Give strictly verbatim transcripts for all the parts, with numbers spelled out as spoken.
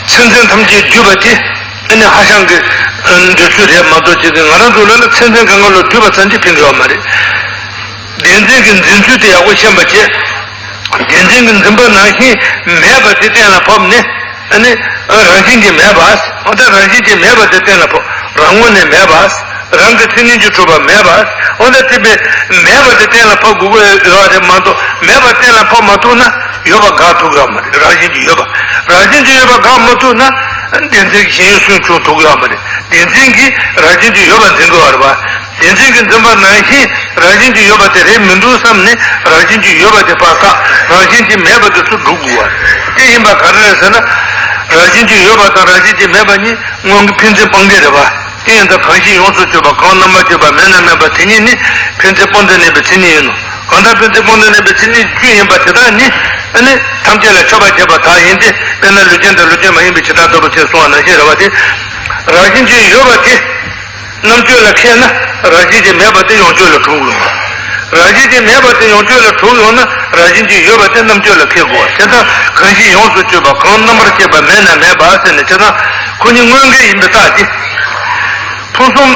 སེམས་ཅན་ཐམས་ཅད་བསྡུས་པ་དེ་ཨ་ནི་ཧྭ་ཤང་གི་འདོད་ཚུལ་རེད་མ་གཏོགས་ཅིག་གི་ང་རང་ཚོ་ལ་ལ་སེམས་ཅན་གང་ག་ལ་བསྡུས་པ་ཙམ་གྱིས་ཕན་གྱི་ཡོད་མ་རེད། བདེན་འཛིན་གྱི་འཛིན་ཚུལ་དེ་ཡག་པོ་ཤེས་པ་བྱས། བདེན་འཛིན་གྱི་འཛིན་པ་ནང་བཞིན་མེད་པ་དེ་གཏན་ལ་ཕབ་ནས་ཨ་ནི་རང་བཞིན་གྱིས་མེད་པ། འོ་ད་རང་བཞིན་གྱིས་མེད་པ་དེ་གཏན་ལ་ཕབ། རང་ངོས་ནས་མེད་པ། རང་གི་མཚན་ཉིད་ཀྱིས་གྲུབ་པ་མེད་པ། འོ་ད་དེ་བས་མེད་པ་དེ་གཏན་ལ་ཕབ་དགོས་ཀྱི་ཡོད་རེད་མ་གཏོགས་མེད་པ་གཏན་ལ་ཕབ་མ་ཐུབ་ན་ཡོད་པ་དགག་ཐུབ་ཀྱི་ཡོད་མ་རེད། རང་བཞིན་གྱིས་ཡོད་པ་རང་བཞིན་གྱིས་ཡོད་པ་དགག་མ་ཐུབ་ན་བདེན་འཛིན་གྱི་ཞེན་ཡུལ་སུན་འབྱིན་ཐུབ་ཀྱི་ཡོད་མ་རེད། བདེན་འཛིན་གྱིས་རང་བཞིན་གྱིས་ཡོད་པ་འཛིན་དགོས་པ་རེད་པ། བདེན་འཛིན་གྱིས་འཛིན་པ་ནང་བཞིན་རང་བཞིན་གྱིས་ཡོད་པ་དེ་རེད་མི་འདུག་བསམ་ནས་རང་བཞིན་གྱིས་ཡོད་པ་དེ་ཕར་བཀག་རང་བཞིན་གྱིས་མེད་པ་དེ་ཚུར་སྒྲུབ་དགོས་པ་རེད། དེ་ཡིན་པ་ག་རེ་རེད་ཟེར་ན། རང་བཞིན་གྱིས་ཡོད་པ་དང་རང་བཞིན་གྱིས་མེད་པ་གཉིས་སྔོན་གྱི་ཕན་ཚུན་སྤངས་འགལ་རེད་པ། དེ་ཡིན་ཙང་གང་ཞིག་ཡོངས་སུ་གཅོད་པ་གང་རྣམ་པར་གཅོད་པ་མེད་ན་མེད་པ་དེ་ཉིད་ནི་ཕན་ཚུན་སྤངས་འགལ་གནས་པའི་མཚན་ཉིད་ཡིན་ནོ། གང་ལྟར་ཕན་ཚུན་སྤངས་འགལ་གནས་པའི་མཚན་ཉིད་རྒྱུ་ཡིན་པ་དེ་དག་ནི་ཨ་ནི་ཐམས་ཅད་ལ་ཁྱབ་པར་བྱེད་པ་དག་ཡིན་ཏེ་དཔེར་ན་ལུས་ཅན་དང་ལུས་ཅན་མ་ཡིན་པའི་བྱེ་བྲག་ལྟ་བུ་ཞེས་གསུངས་པ་ནང་བཞིན་རེད་པ། དེ་རང་བཞིན་གྱིས་ཡོད་པ་དེ་རྣམ་གཅོད་ལ་ཁེལ་ན་རང་བཞིན་གྱིས་མེད་པ་དེ་ཡོངས་གཅོད་ལ་གྲུབ་ཡོང་། རང་བཞིན་གྱིས་མེད་པ་དེ་ཡོངས་གཅོད་ལ་གྲུབ་ཡོང་ན་རང་བཞིན་གྱིས་ཡོད་པ་དེ་རྣམ་གཅོད་ལ་ཁེལ་དགོས་པ། བྱས་ཙང་གང་ཞིག་ཡོངས་སུ་གཅོད་པ་གང་རྣམ་པར་གཅོད་པ་མེད་ན་མེད་པ་ཟེར་ནས་བྱས་ཙང་ཁོ་གཉིས་དངོས་འགལ་ཡིན་པའི་རྟགས་ཀྱིས། ཕུང་གསུམ།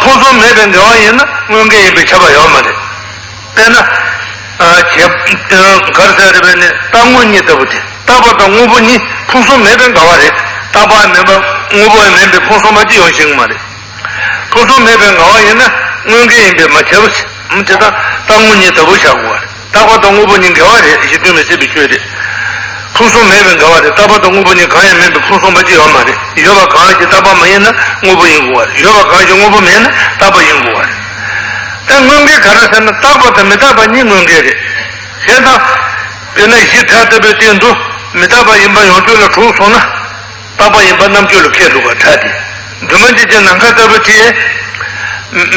ཕུང་གསུམ་མེད་པའི་འགལ་བ་ཡིན་ན་དངོས་འགལ་ཡིན་པས་ཁྱབ་པ་ཡོད་མ་རེད། དཔེར་ན། བྱས། ག་རེ་ཟེར་རེད་པས་ནི་རྟག་དངོས་གཉིས་ལྟ་བུ་སྟེ་རྟག་པ་དང་དངོས་པོ་གཉིས་ཕུང་གསུམ་མེད་པའི་འགལ་བ་རེད། རྟག་པ་མེད་པ་དངོས་པོ་མེད་པའི་ཕུང་གསུམ་པ་ཅི་ཡོང་ཤེས་ཀྱི་མ་རེད། ཕུང་གསུམ་མེད་པའི་འགལ་བ་ཡིན་ན་དངོས་འགལ་ཡིན་པས་མ་ཁྱབ་པ་ཞིག་དེ་དག་རྟག་དངོས་གཉིས་ལྟ་བུ་བཞག་དགོས་པ་རེད། རྟག་པ་དང་དངོས་པོ་གཉིས་འགལ་བ་རེད། གཞི་མཐུན་མི་སྲིད་པའི་ཆོས་རེད། ཕུང་གསུམ་མེད་པའི་འགལ་བ་རེད། རྟག་པ་དང་དངོས་པོ་གཉིས་གང་ཡང་མེད་པའི་ཕུང་གསུམ་པ་ཅི་ཡོད་མ་རེད། ཡོད་པ་གང་ཞིག་རྟག་པ་མ་ཡིན་ན་དངོས་པོ་ཡིན་དགོས་པ་རེད། ཡོད་པ་གང་ཞིག་དངོས་པོ་མེད་ན་རྟག་པ་ཡིན་དགོས་པ་རེད། ད་དངོས་འགལ་ག་རེ་ཟེར་ན་རྟག་པ་དང་མི་རྟག་པ་གཉིས་དངོས་འགལ་རེད། བྱས་ཙང་། དཔེར་ན་གཞི་བྲལ་ལྟ་བུའི་སྟེང་དུ་མི་རྟག་པ་ཡིན་པ་ཡོངས་གཅོད་ལ་གྲུབ་སོང་ན། རྟག་པ་ཡིན་པ་རྣམ་གཅོད་ལ་ཁེལ་འདུག་པ་བྲལ་ཏེ། སྒྱུ་མ་འཇིག་རྟེན་ནམ་མཁའ་ལྟ་བུ་དེ།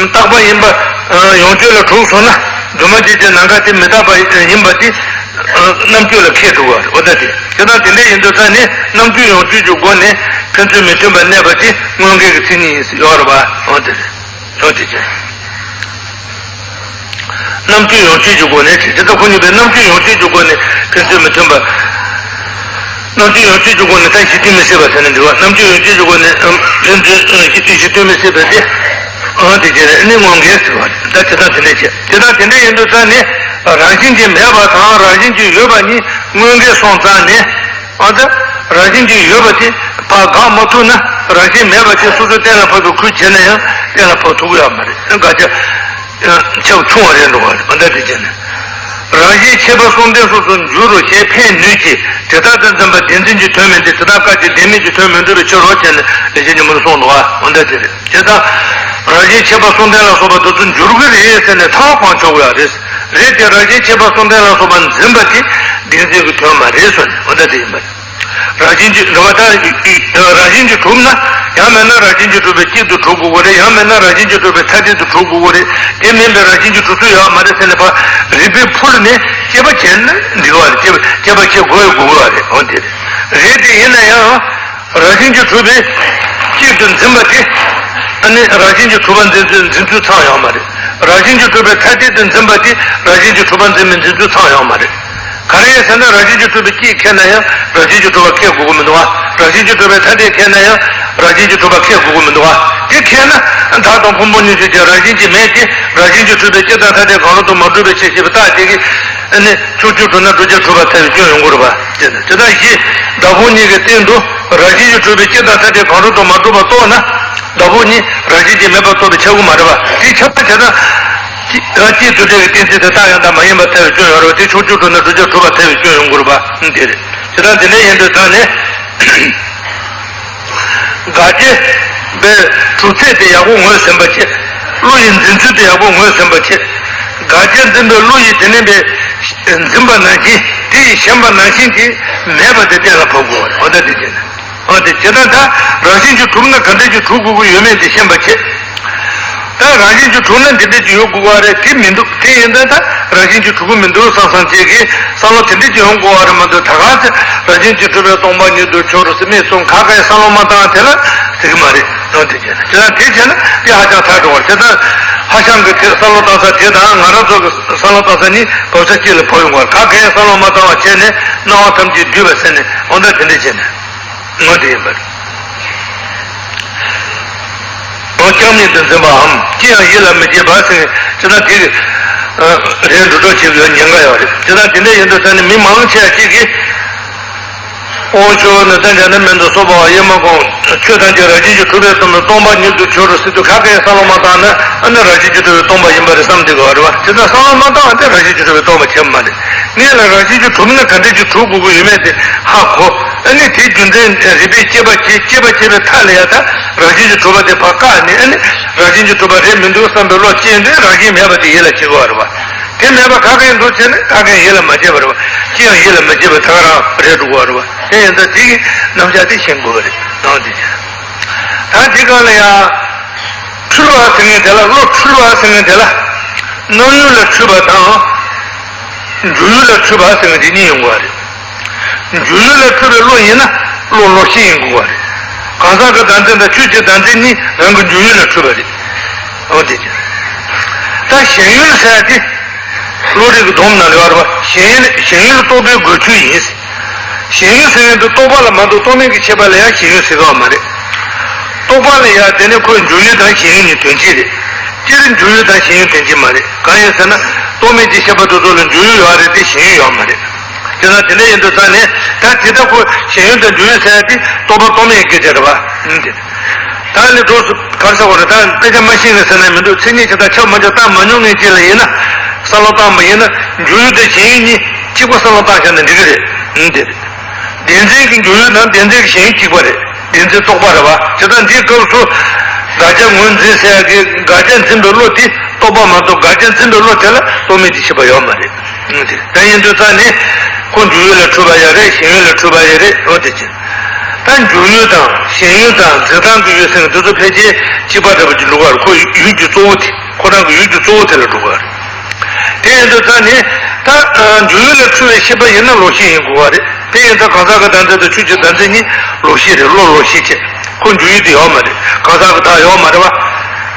རྟག་པ་ཡིན་པ་ཡོངས་གཅོད་ལ་གྲུབ་སོང་ན། སྒྱུ་མ་འཇིག་རྟེན་ནམ་མཁའ་དེ་མི་རྟག་པ་ཡིན་པ་དེ་རྣམ་གཅོད་ལ་ཁེལ་འདུག་པ་འོ་ད་དེ། དེ་དང་དེ་འདྲ་ཡིན་དུས་ད་ནི་རྣམ་གཅོད་ཡོངས་གཅོད་ཀྱི་སྒོ་ནས་ཕན་ཚུན་མི་མཐུན་པར་གནས་པ་དེ་དངོས་འགལ་གྱི་མཚན་ཉིད་ཡིན་ཟེར་ཡོད་རེད་པ་འོ་དེ་རེད། ཡོང་དེ་བྱས། རྣམ་གཅོད་ཡོངས་གཅོད་ཀྱི་སྒོ་ནས་དེ་དེ་ལྟ་ཁོ་གཉིས་པའི་རྣམ་གཅོད་ཡོངས་གཅོད་ཀྱི་སྒོ་ནས་ཕན་ཚུན་མི་མཐུན་པ། རྣམ་གཅོད་ཡོངས་གཅོད་ཀྱི་སྒོ་ནས་ད་གཞི་མཐུན་མི་སྲིད་པ་དེ་ནི་འདྲི་བ་རྣམ་གཅོད་ཡོངས་གཅོད་ཀྱི་སྒོ་ནས་ཕན་ཚུན་གཞི་མཐུན་མི་སྲིད་པ་དེ། ཨང་དེ་བྱས་ནས་ནི་དངོས་འགལ་ཟེར་བ་རེད། ད་དེ་དང་དེ་འདྲ་བྱས་དེ་དང་དེ་འདྲ་ཡིན་དུས་ད་ནི་རང་བཞིན་གྱིས་མེད་པ་དང་རང་བཞིན་གྱིས་ཡོད་པ་གཉིས་དངོས་འགལ་སོང་ཙང་ནི། ཨ་ཙི། རང་བཞིན་གྱིས་ཡོད་པ་དེ་ཕར་དགག་མ་ཐུབ་ན་རང་བཞིན་མེད་པ་དེ་སོ་སོས་གཏན་ལ་ཕབ་པའི་ཁུལ་བྱས་ན་ཡང་གཏན་ལ་ཕབ་ཐུབ་ཀྱི་ཡོད་མ་རེད། དགག་བྱ་ཁྱབ་ཆུང་བ་རེད་འགྲོ་བ་རེད། ཨ་ད་དེ་བྱས་ན་རང་བཞིན་ཁྱད་པར་གསུམ་ལྡན་སོ་སོར་འགྱུར་རོ་ཞེས་ཕན་ནུས་ཀྱི་དེ་དག་ཏུ་འཛིན་པ་བདེན་འཛིན་གྱི་དོན་མིན་ཏེ། དེ་དག་སྐབས་ཀྱི་བདེན་མེད་ཀྱི་དོན་མི་འགྲུབ་པའི་ཕྱིར་རོ་བྱས་ནས་ལེགས་བཤད་ཉིན་མོ་ནས་གསུངས་འདུག་ཨ་འོ་ད་དེ་རེད། དེ་ལྟར། རང་བཞིན་ཁྱད་པར་གསུམ་ལྡན་ལ་སོགས་པ་དེ་ཚོ་འགྱུར་གྱི་རེད་ཟེར་ནས་ཐལ་བ་གང་ཆོག་གི་ཡོད་རེད། རེད་དེ་རང་བཞིན་ཁྱད་པར་གསུམ་ལྡན་ལ་སོགས་པ་འཛིན་པ་དེ་བདེན་འཛིན་གྱི་དོན་མ་རེད་གསུངས་ནས་འོ་ད་དེ་ཡིན་པ་རེད། རང་བཞིན་གྱིས་རེད་བ་ད། རང་བཞིན་གྱིས་གྲུབ་ན་ཡང་མིན་ན་རང་བཞིན་གྱིས་གྲུབ་པའི་གཅིག་ཏུ་གྲུབ་དགོས་ཀྱི་རེད། ཡང་མིན་ན་རང་བཞིན་གྱིས་གྲུབ་པའི་ཐ་དད་དུ་གྲུབ་དགོས་ཀྱི་རེད། དེ་མིན་པའི་རང་བཞིན་གྱིས་གྲུབ་ཚུལ་ཡོད་མ་རེད་ཟེར་ནས་ཕར་རིགས་པས་ཕུལ་ནས་དཔྱད་པ་བྱས་ན་འགྲིག་གི་རེད། དཔྱད་པ་བྱེད་དགོས་དགོས་ཀྱི་རེད། འོ་དེ་རེད། རེད་དེ་ཡིན་ན་ཡང་། རང་བཞིན་གྱིས་གྲུབ་པའི་གཅིག་ཏུ་འཛིན་པ་དེ། ཨ་ནི་རང་བཞིན་གྱིས་གྲུབ་པ་འཛིན་ཚུལ་འཛིན་ཚུལ་ཚང་ཡོད་མ་རེད། རང་བཞིན་གྱིས་གྲུབ་པའི་ཐ་དད་དུ་འཛིན་པ་དེ་རང་བཞིན་གྱིས་གྲུབ་པ་འཛིན་མིན་འཛིན་ཚུལ་ཚང་ཡོད་མ་རེད། གང་ཡིན་ཟེར་ན་རང་བཞིན་གྱིས་གྲུབ་པའི་གཅིག་ཁེལ་ན་ཡང་རང་བཞིན་གྱིས་གྲུབ་པ་ཁེལ་དགོས་ཀྱི་མི་འདུག་བ། རང་བཞིན་གྱིས་གྲུབ་པའི་ཐ་དད་ཁེལ་ན་ཡང་རང་བཞིན་གྱིས་གྲུབ་པ་ཁེལ་དགོས་ཀྱི་མི་འདུག་བ། དེ་ཁེལ་ན་བདག་དང་ཕུང་པོ་གཉིས་ཆོས་ཅན། རང་བཞིན་གྱིས་མེད་དེ་རང་བཞིན་གྱིས་གྲུབ་པའི་སྤྱི་དང་ཐ་དད་གང་རུང་དུ་མ་གྲུབ་པའི་ཕྱིར་ཞེས་པའི་རྟགས་དེ་གིས་ཨ་ནི་ཕྱོགས་ཆོས་གྲུབ་ན་བསྒྲུབ་བྱ་གྲུབ་པར་ཐལ་བའི་སྐྱོན་ཡོང་གི་རེད་པ། དེ་ནི་དེ་ལྟར་གཞི་བདག་ཕུང་གཉིས་ཀྱི་སྟེང་དུ་རང་བཞིན་གྱིས་གྲུབ་པའི་སྤྱི་དང་ཐ་དད་གང་རུང་དུ་མ་གྲུབ་པ་རྟོགས་ན་བདག་ཕུང་གཉིས་རང་བཞིན་གྱིས་མེད་པར་རྟོགས་པས་ཁྱབ་ཀྱི་མ་རེད་པ། དེ་ཁྱབ་པ་བྱས་ན་སྐྱེ་སྐྱེ་དུས་འབྲས་ཀྱི་གཏན་ཚིགས་དེ་རྟགས་ཡང་དག་མ་ཡིན་པར་ཐལ་བའི་སྐྱོན་ཡོང་རེད་པ། དེ་ཕྱོགས་ཆོས་གྲུབ་ན་བསྒྲུབ་བྱ་གྲུབ་པར་ཐལ་བའི་སྐྱོན་ཡོང་གི་རེད་པ། དེ་རེད། དེ་ལྟར་དེ་འདྲ་ཡིན་དུས་ད་ནི། དགག་བྱའི་གྲུབ་ཚད་དེ་ཡག་པོ་ངོས་ཟིན་པ་བྱས། བློ་ཡི་འཛིན་ཚུལ་དེ་ཡག་པོ་ངོས་ཟིན་པ་བྱས། དགག་བྱ་འཛིན་པའི་བློ་ཡིས་དེ་ནི་འཛིན་པ་ནང་བཞིན་དེ་ཡིས་ཞེན་པ་ནང་བཞིན་གྱིས་མེད་པ་དེ་གཏན་ལ་ཕབ་དགོས་པ་རེད། འོ་ད་དེ་བྱས་ན། འོ་དེ་བྱས་ན་ད་རང་བཞིན་གྱིས་གྲུབ་ན་ག་འདྲ་ཞིག་གྲུབ་དགོས་ཀྱི་ཡོད་མེད་དེ་ཤེས་པ་བྱས། ད་རང་བཞིན་གྱིས་གྲུབ་ན་འདི་འདྲ་ཅིག་ཡོད་དགོས་པ་རེད། དེ་མི་འདུག་དེ་ཡིན་ཙང་ད་རང་བཞིན་གྱིས་གྲུབ་ཀྱི་མི་འདུག་བསམ་བསམ་བྱེད་ཀྱི་བསམ་བློ་དེ་འདྲ་ཅིག་ཡོང་དགོས་པ་རེད་མ་གཏོགས་ད་ག་ཚོད་རང་བཞིན་གྱིས་གྲུབ་པའི་སྟོང་པ་ཉིད་དུ་ཁྱོད་རང་སེམས་མེད་གསུངས་ག་ག་ཡི་བསམ་བློ་མ་བཏང་བ་དེ་ལ་ཟེར་གྱི་མ་རེད། ཡང་དེ་བྱས་ན་དེ་ལ་དེ་བྱས་ན་དེ་ཧ་ཅང་ཐལ་འགྲོ་བ་རེད། དེ་ལྟར་ཧྭ་ཤང་གི་དེ་བསམ་བློ་བཏང་ས་དེ་དང་ང་རང་ཚོ་གི་བསམ་བློ་བཏང་ས་གཉིས་བབ་ས་གཅིག་ལ་བབས་ཡོང་བ་རེད། ག་ག་ཡི་བསམ་བློ་མ་བཏང་བ་བྱས་ནས་སྣང་བ་ཐམས་ཅད་བསྡུས་པ་ཟེར་ནས་འོ་ད་དེ་འདྲ་བྱས་ནས། ངོ་དེ་ཡིན་པ་རེད། ངོ་ཀྱང་མིན་དུ་འཛིན་པའམ་ཅི་ཡང་ཡིད་ལ་མི་བྱེད་པ་ཟེར་ཅི་ན་དེ་རེད། འགྲོ་གྲོགས་བྱེད་དགོས་ཉེན་ཁ་ཡོད་རེད། ཅི་ན་དེ་འདྲ་ཡིན་དུས་ད་ནི་མི་མང་ཆེ་བ་གཅིག་གིས། དབང་ཕྱུག་ནི་བསྟན་བྱ་ནི་མིན་དུ་གསོལ་བ་ཡེ་མ་དགོངས། ཆོས་ཐམས་ཅད་རང་བཞིན་གྱིས་གྲུབ་པས་སྟོང་པའི་སྟོང་པ་ཉིད་དུ་གྱུར་ཟེར་དུས་ག་གེ་བསམ་བློ་མ་བཏང་ན་ཨ་ནི་རང་བཞིན་གྱིས་གྲུབ་པའི་སྟོང་པ་ཡིན་པ་རེད་བསམ་བསྡད་དགོས་པ་རེད་བ། དེ་ལྟར་བསམ་བློ་མ་བཏང་བ་དེ་རང་བཞིན་གྱིས་གྲུབ་པའི་སྟོང་པ་བྱེད་མ་རེད། སྔོན་ལ་རང་བཞིན་གྱིས་གྲུབ་ན་ག་འདྲ་ཅིག་གྲུབ་དགོས་ཀྱི་ཡོད་མེད་དེ་ཧ་གོ། ཨ་ནི་དེའི་རྒྱུ་མཚན་རིགས་པས་དཔྱད་པ་བྱེད། དཔྱད་པ་བྱེད་པའི་མཐའ་ལ་ཡ་ད་རང་བཞིན་གྱིས་གྲུབ་པ་དེ་ཕར་བཀག་ནས་ཨ་ནི་རང་བཞིན་གྱིས་གྲུབ་པ་རེད་མི་འདུག་བསམ་པའི་བློ་སྐྱེས་དུས་རང་བཞིན་མེད་པ་དེ་ཡིད་ལ་བྱེད་དགོས་པ་རེད་བ། དེ་མེད་པ་ག་གེ་འདུག་བྱས་ན་ག་གེ་ཡིད་ལ་མ་བྱེད་པ་རེད་བ། ཅི་ཡང་ཡིད་ལ་མ་བྱེད་པ་ད་ག་རང་རེད་འགྲོ་གི་རེད་བ། དེ་ཡིན་ཙང་དེ་གི་རྣམ་གཞག་དེ་ཤེས་དགོས་པ་རེད་དང་དེ་བྱས། ད་དེ་ག་ལ་ཡང་འཁྲུལ་བ་ཟེར་མཁན་དེ་ལ་བློ་འཁྲུལ་བ་ཟེར་མཁན་དེ་ལ་སྣང་ཡུལ་ལ་འཁྲུལ་བ་དང་། འཇུག་ཡུལ་ལ་འཁྲུལ་བ་ཟེར་མཁན་དེ་གཉིས་ཡོང་གི་རེད། འཇུག་ཡུལ་ལ་འཁྲུལ་བའི་བློ་ཡིན་ན་བློ་བློ་ཤེས་ཡིན་དགོས་པ་རེད། གང་ཟག་གི་བདག་འཛིན་དང་ཆོས་ཀྱི་བདག་འཛིན་གཉིས་རང་གི་འཇུག་ཡུལ་ལ་འཁྲུལ་བ་རེད། འོ་དེ་ཅི། ད་ཞེན་ཡུལ་ཟེར་ཡ་དེ། བློ་རིག་གི་སྡོམ་ནང་ལ་ཡོད་རེད་བ། ཞེན་ཡུལ་ཞེན་ཡུལ་རྟོག་པའི་སྒོ་ཆོད་ཡིན། ཞེན་ཡུལ་ཟེར་ཡུལ་དུ་རྟོག་པ་ལ་མ་གཏོགས་རྟོག་མེད་ཀྱི་ཁྱད་པར་ལ་ཡང་ཞེན་ཡུལ་ཟེར་གི་མ་རེད། རྟོག་པ་ལ་ཡང་དེ་ནི་ཁོའི་འཇུག་ཡུལ་དང་ཞེན་ཡུལ་གཉིས་དོན་གཅིག་རེད། སྤྱིར་འཇུག་ཡུལ་དང་ཞེན་ཡུལ་དོན་གཅིག་མ་རེད། གང་ཡིན་ཟེར་ན། རྟོག་མེད་ཀྱི་ཤེས་པ་དེ་ཚོ་ལ་འཇུག་ཡུལ་ཡོད་རེད་དེ་ཞེན་ཡུལ་ཡོད་མ་རེད། དེ་ན་དེ་འདྲ་ཡིན་དུས་ཙང་ནས་ད་དེ་ལྟ་ཁོ་ཞེན་ཡུལ་དང་འཇུག་ཡུལ་ཟེར་ཡ་དེ་རྟོག་པ་རྟོག་མེད་སྐད་ཆ་རེད་བ། ཨང་དེ། ད་ནི་འགྲོ་སུ་གར་ས་བ་རེད། ད་དཔེ་ཆ་མ་ཤེས་ནས་ཟེར་ན་མི་འདུག་མཚན་ཉིད་ཇི་ལྟར་ཁྱབ་མ་ཁྱབ་བརྟག་མ་མྱོང་མཁན་ཅིག་ལ་ཡིན་ན། བསམ་བློ་བཏང་བ་ཡིན་ན་འཇུག་ཡུལ་དང་ཞེན་ཡུལ་གཉིས་གཅིག་པ་བསམ་བློ་བཏང་བཞག་ན་འགྲིག་གི་རེད། ཨང་དེ་རེད། བདེན་འཛིན་གྱི་འཇུག་ཡུལ་དང་བདེན་འཛིན་གྱི་ཞེན་ཡུལ་གཅིག་པ་རེད། བདེན་འཛིན་རྟོག་པ་རེད་བ། ཇི་ལྟར་འདིའི་སྐབས་སུ། དགག་བྱ་ངོས་འཛིན་ཟེར་ཡ་གི་དགག་བྱ་འཛིན་པའི་བློ་དེ་རྟོག་པ་མ་གཏོགས་དགག་བྱ་འཛིན་པའི་བློ་དེ་ལ་རྟོག་མེད་ཀྱི་ཤེས་པ་ཡོད་མ་རེད། དེ་ཡིན་དུས་ཙང་ནས་ཁོ་འཇུག་ཡུལ་ལ་འཁྲུལ་པ་ཡང་རེད། ཞེན་ཡུལ་ལ་འཁྲུལ་པ་ཡང་རེད། འོ་དེ་བྱས། ད་འཇུག་ཡུལ་དང་ཞེན་ཡུལ་དང་འཛིན་སྟངས་ཀྱི་ཡུལ་ཟེར་ན་དེ་ཚོ་ཕལ་ཆེར་གཅིག་པ་འདྲ་པོ་ཅིག་འགྲོ་གི་རེད། ཁོ་ཡུལ་གྱི་གཙོ་བོ་དེ་ཁོ་རང་གི་ཡུལ་གྱི་གཙོ་བོ་དེ་ལ་འགྲོ་གི་རེད། དེ་ཡིན་དུས་ཙང་ནི་ད་འཇུག་ཡུལ་ལ་འཁྲུལ་བའི་ཤེས་པ་ཡིན་ན་ལོག་ཤེས་ཡིན་དགོས་པ་རེད། དེ་ཡིན་ཙང་གང་ཟག་གི་བདག་འཛིན་དང་ཆོས་ཀྱི་བདག་འཛིན་གཉིས་ལོག་ཤེས་རེད། བློ་ལོག་ཤེས་བྱས། ཁོ་འཇུག་ཡུལ་དེ་ཡོད་མ་རེད། གང་ཟག་གི་བདག་ཡོད་མ་རེད་བ།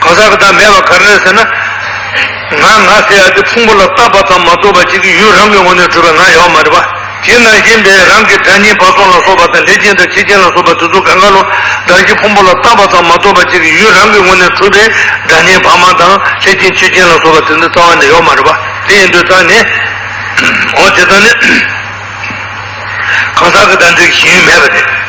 གང་ཟག་གི་བདག་མེད་པ་ག་རེ་རེད་ཟེར་ན། ང་ང་ཟེར་ཡ་དེ་ཕུང་པོ་ལ་བཏགས་པ་ཙམ་མ་གཏོགས་པ་གཅིག་གི་ཡུལ་རང་གི་ངོས་ནས་གྲུབ་པའི་ང་ཡོད་མ་རེད་བ། དེ་ནང་བཞིན་པའི་རང་གི་སྒྲ་སྙན་བག་ཚོམ་ལ་སོགས་པ་དང་ལྷས་བྱིན་དང་མཆོད་བྱིན་ལ་སོགས་པ་དེ་ཚོ་གང་ག་ལོ་གདགས་གཞི་ཕུང་པོ་ལ་བཏགས་པ་ཙམ་མ་གཏོགས་པ་གཅིག་གི་ཡུལ་རང་གི་ངོས་ནས་གྲུབ་པའི་སྒྲ་སྙན་བག་མ་དང་ལྷས་བྱིན་མཆོད་བྱིན་ལ་སོགས་པ་དེ་ཚོ་རྩ་བ་ནས་ཡོད་མ་རེད་བ། དེ་ཡིན་དུས་ཙང་ནས། འོ་དེ་ཙང་ནས། གང་ཟག་གི་བདག་འཛིན་གྱི་ཞེན་ཡུལ་མེད་པ་རེད།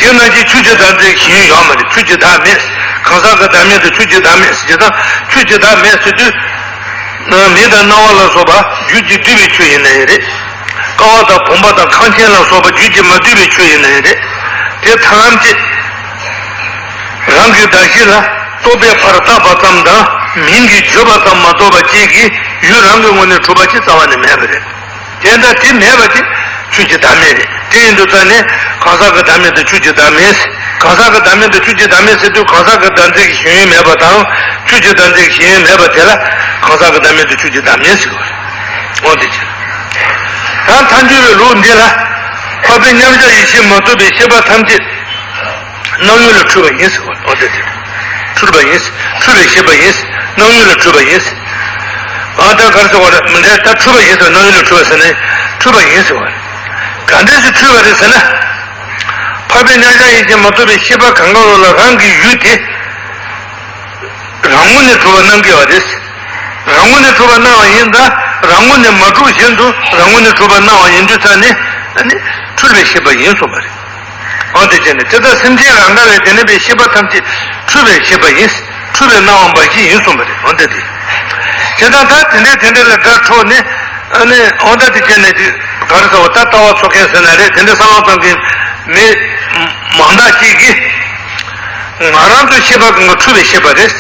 དེ་ནང་བཞིན་ཆོས་ཀྱི་བདག་འཛིན་གྱི་ཞེན་ཡུལ་ཡོད་མ་རེད། ཆོས་ཀྱི་བདག་མེད། གང་ཟག་གི་བདག་མེད་དང་ཆོས་ཀྱི་བདག་མེད་ཟེར་གྱི་དང་ཆོས་ཀྱི་བདག་མེད་ཟེར་དུས། མེ་དང་སྣང་བ་ལ་སོགས་པ་རྒྱུད་ཀྱིས་བསྡུས་པའི་ཆོས་ཡིན་ན་ཡང་རེད། ཀ་བ་དང་བུམ་པ་དང་ཁང་ཆེན་ལ་སོགས་པ་རྒྱུད་ཀྱིས་མ་བསྡུས་པའི་ཆོས་ཡིན་ན་ཡང་རེད། དེ་ཐམས་ཅད་རང་གི་གདགས་གཞི་ལ་རྟོག་པས་ཕར་བཏགས་པ་ཙམ་དང་མིང་གིས་བརྗོད་པ་ཙམ་མ་གཏོགས་པ་ཅིག་གིས་ཡུལ་རང་གི་ངོས་ནས་གྲུབ་པ་ཅིག་རྩ་བ་ནས་མེད་པ་རེད། དེ་ལྟར་དེ་མེད་པ་དེ་ཆོས་ཀྱི་བདག་མེད་རེད། དེ་ཡིན་དུས་ཙང་ནས་གང་ཟག་གི་བདག་མེད་དང་ཆོས་ཀྱི་བདག་མེད། གང་ཟག་གི་བདག་མེད་དང་ཆོས་ཀྱི་བདག་མེད་ཟེར་དུས་གང་ཟག་གི་བདག་འཛིན་གྱི་ཞེན་ཡུལ་མེད་པ་དང་ཆོས་ཀྱི་བདག་འཛིན་གྱི་ཞེན་ཡུལ་མེད་པ་དེ་ལ་གང་ཟག་གི་བདག་མེད་དང་ཆོས་ཀྱི་བདག་མེད་ཟེར་བ་རེད། འོ་དེ་ཕྱིར། ཡང་མཐའ་འཁྱོལ་བའི་ལུགས་འདི་ལ། འཕགས་པའི་མཉམ་གཞག་ཡེ་ཤེས་མ་གཏོགས་པའི་ཤེས་པ་ཐམས་ཅད། སྣང་ཡུལ་ལ་འཁྲུལ་པ་ཡིན་ཟེར་བ། འོ་དེ་དེ། འཁྲུལ་པ་ཡིན། འཁྲུལ་པའི་ཤེས་པ་ཡིན། སྣང་ཡུལ་ལ་འཁྲུལ་པ་ཡིན། ཨ་ད་ག་རེ་ཟེར་བ་རེད། མི་འདྲ། ད་འཁྲུལ་པ་ཡིན་ཟེར་བ། སྣང་ཡུལ་ལ་འཁྲུལ་པ་ཟེར་ནས་འཁྲུལ་པ་ཡིན་ཟེར་བ་རེད། ག་འདྲ་ཞིག་འཁྲུལ་པ་རེད་ཟེར་ན། འཕགས་པའི་མཉམ་གཞག་ཡེ་ཤེས་མ་གཏོགས་པའི་ཤེས་པ་གང་ག་ལོ་ལ་རང་གི་ཡུལ་དེ། རང་ངོས་ནས་གྲུབ་པ་སྣང་གི་ཡོད་རེད། རང་ངོས་ནས་གྲུབ་པ་སྣང་བ་ཡིན་ཙང་རང་ངོས་ནས་མ་གྲུབ་བཞིན་དུ་རང་ངོས་ནས་གྲུབ་པ་སྣང་བ་ཡིན་དུས་ཙང་ནས་ཨ་ནི་འཁྲུལ་པའི་ཤེས་པ་ཡིན་གསུངས་པ་རེད། འོ་དེ་བྱས་ནས་དེ་ལྟར་སེམས་ཅན་རང་ག་བའི་དེ་ནས་པའི་ཤེས་པ་ཐམས་ཅད་འཁྲུལ་པའི་ཤེས་པ་ཡིན། འཁྲུལ་པའི་སྣང་བ་འབའ་ཞིག་ཡིན་གསུངས་པ་རེད། འོ་དེ་དེ། དེ་དང་ད་དེ་འདྲའི་དེ་འདྲ་ལ་སྒྲ་འཕྲོག་ནས་ཨ་ནི་འོ་ད་དེ་བྱས་ནས་དེ་ག་རེ་ཟེར་བ། ད་ལྟ་བ་ཚོ་མཁན་ཟེར་ན་རེད། དེ་འདྲ་བསམ་བློ་བཏང་མཁན་མི་མང་དག་ཅིག་གིས། ང་རང་ཚོའི་ཤེས་པ་གང་ག་འཁྲུལ་པའི་ཤེས་པ་རེད།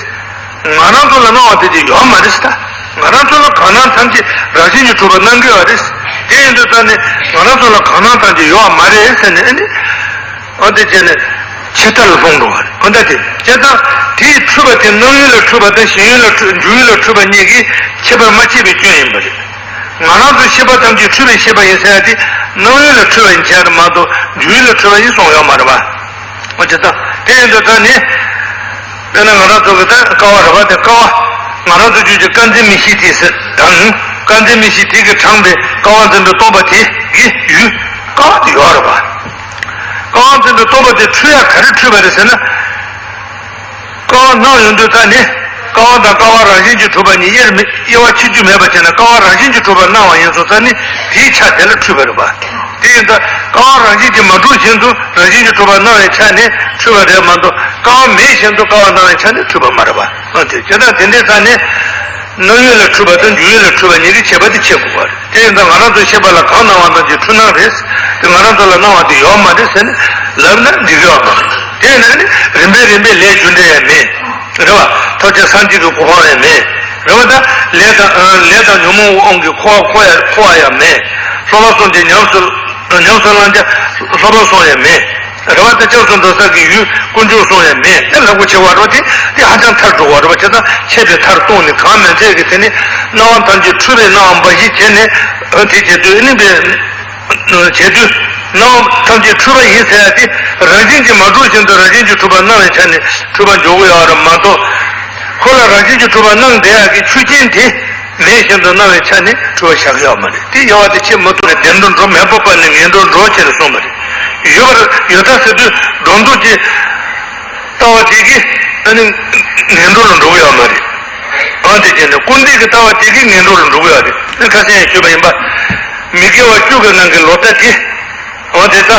ང་རང་ཚོ་ལ་སྣང་བ་དེ་ཅིག་ཡོད་མ་རེད་ཟེར། ད་ང་རང་ཚོ་ལ་གང་སྣང་ཐམས་ཅད་རང་བཞིན་གྱིས་གྲུབ་པ་སྣང་གི་ཡོད་རེད། དེ་ཡིན་དུས་ད་ནི་ང་རང་ཚོ་ལ་གང་སྣང་ཐམས་ཅད་ཡོད་མ་རེད་ཟེར་ནས་ཨ་ནི། འོ་དེ་བྱས་ནས་ཆད་ལྟ་ལ་ལྷུང་འགྲོ་བ་རེད། འོ་ད་དེ་བྱས་ཙང་དེའི་འཁྲུལ་པ་དེ་སྣང་ཡུལ་ལ་འཁྲུལ་པ་དང་ཞེན་ཡུལ་ལ་འཁྲུལ། འཇུག་ཡུལ་ལ་འཁྲུལ་པ་གཉིས་ཀྱི་ཁྱད་པར་མ་ཕྱེད་པའི་སྐྱོན་ཡིན་པ་རེད། ང་རང་ཚོའི་ཤེས་པ་ཐམས་ཅད་འཁྲུལ་པའི་ཤེས་པ་ཡིན་ཟེར་ཡ་དེ་སྣང་ཡུལ་ལ་འཁྲུལ་པ་ཡིན་ཟེར་ཡ་རེད་མ་གཏོགས་འཇུག་ཡུལ་ལ་འཁྲུལ་པ་ཡིན་གསུངས་ཡོད་མ་རེད་པ། འོ་ཅི་ཙང་དེ་ཡིན་དུས་ད་ནི། དཔེར་ན་ང་རང་ཚོ་གི་ད་ཀ་བ་རེད་པ། དེ་ཀ་བ། ང་རང་ཚོ་རྒྱུད་ཀྱི་ཀ་འཛིན་མིག་ཤེས་དེ་ཟེར་དང་། ཀ་འཛིན་མིག་ཤེས་དེ་གིས་དྲངས་པའི་ཀ་བ་འཛིན་པའི་སྟོང་པ་དེ་གི་ཡུལ་ཀ་བ་དེ་ཡོད་རེད་པ། ཀ་ སྤང་ཟིན་པའི་སྟོང་པ་དེ་འཁྲུལ་ཡ་ག་རེ་འཁྲུལ་པ་རེད་ཟེར་ན། ཀ་བ་སྣང་ཡོང་དུས་ཙ་ནས་ཀ་བ་དང་ཀ་བ་རང་བཞིན་གྱིས་གྲུབ་པ་གཉིས་དབྱེར་མེད་དབྱེ་བ་ཕྱེ་རྒྱུ་མེད་པ་བྱས་ན། ཀ་བ་རང་བཞིན་གྱིས་གྲུབ་པ་སྣང་བ་ཡིན་སོང་ཙ་ནས་དེའི་ཆ་དེ་ལ་འཁྲུལ་པ་རེད་པ། དེ་ཡིན་ཙང་ཀ་བ་རང་བཞིན་གྱིས་མ་གྲུབ་བཞིན་དུ་རང་བཞིན་གྱིས་གྲུབ་པ་སྣང་བའི་ཆ་ནས་འཁྲུལ་པ་རེད་མ་གཏོགས། ཀ་བ་མེད་བཞིན་དུ་ཀ་བ་སྣང་བའི་ཆ་ནས་འཁྲུལ་པ་མ་རེད་པ། ཨ་དེ་བྱས་ཙང་དེ་འདྲའི་ས་ནས་སྣང་ཡུལ་ལ་འཁྲུལ་པ་དང་འཇུག་ཡུལ་ལ་འཁྲུལ་པ་གཉིས་ཀྱི་ཁྱད་པར་དེ་ཕྱེ་དགོས་པ་རེད། དེ་ཡིན་ཙང་ང་རང་ཚོའི་ཤེས་པ་ལ་གང་སྣང་བ་སྣང་བྱེད་འཁྲུལ་སྣང་རེད། དེ་ང་རང་ཚོ་ལ་སྣང་བ་དེ་ཡོད་མ་རེད་ཟེར་ནས་ལབ་ན་འགྲིག་གི་ཡོད་མ་རེད། དེ་ཡིན་ན་ནི་རིམ་པས་རིམ་པས་ལས་རྒྱུ་འབྲས་ཡང་མེད། རེད་བ། ཐོབ་བྱ་སངས་རྒྱས་ཀྱི་གོ་འཕང་ཡང་མེད། རེད་བ། ད་ལས་དང་ལས་དང་ཉོན་མོངས་དབང་གིས་འཁོར་བ་འཁོར་ཡ་འཁོར་བ་ཡང་མེད། ལྷག་པར་སོང་སྟེ་ཉམས་སུ་ཉམས་སུ་བླང་བྱ་ལྷག་པར་སོང་ཡང་མེད། རེད་བ། ད་སྐྱབས་སུ་འགྲོ་ས་གི་ཡུལ་དཀོན་མཆོག་གསུམ་ཡང་མེད། དེ་ལབ་དགོས་ཆེ་བ་རོ། དེ་དེ་ཧ་ཅང་མཐར་འགྲོ་བ་རེད་བ། བྱས་ཙང་ཆད་པའི་མཐར་ལྟུང་ནས་གང་མིན་ཚད་ཀྱི་དེ་ནི་སྣང་བ་ཐམས་ཅད་འཁྲུལ་པས་སྣང་བ་འབའ་ཞིག་བྱས་ནས་དེ་བྱེད་དུས་ནི་པའི་བྱེད་དུས་སྣང་བ་ཐམས་ཅད་འཁྲུལ་པ་ཡིན་ཟེར་ཡ་དེ་རང་བཞིན་གྱིས་མ་གྲུབ་བཞིན་དུ་རང་བཞིན་གྱིས་གྲུབ་པ་སྣང་བའི་ཆ་ནས་འཁྲུལ་པ་འཇོག་གི་ཡོད་རེད་མ་གཏོགས། ཁོ་ལ་རང་བཞིན་གྱིས་གྲུབ་པ་སྣང་བསྡད་ཡ་གི་ཆོས་ཅན་དེ་མེད་བཞིན་དུ་སྣང་བའི་ཆ་ནས་འཁྲུལ་པ་བཞག་གི་ཡོད་མ་རེད། དེ་དབྱེ་བ་དེ་ཕྱེ་མ་ཐུབ་ནས་བདེན་དུ་འགྲོ་མེད་པ་པ་ནས་ངན་འགྲོར་འགྲོ་བྱས་ནས་གསུངས་པ་རེད། ཡོད་པར་ཡོད་མཐའ་ཟེར་དུས་སྒྲོ་འདོགས་ཀྱི་ལྟ་བ་དེ་གིས་ཨ་ནི་ངན་འགྲོ་ལ་འགྲོ་གི་ཡོད་མ་རེད། ཨང་དེ་བྱས་ནས་སྐུར་འདེབས་ཀྱི་ལྟ་བ་དེ་གིས་ངན་འགྲོ་ལ་འགྲོ་གི་ཡོད་རེད། ཨ་ཁ་སང་ཡང་ཞུས་པ་ཡིན་པ། མི་དགེ་བ་བཅུ་གི་ནང་གི་ལོག་ལྟ་དེ། འོ་དེ་ལྟ་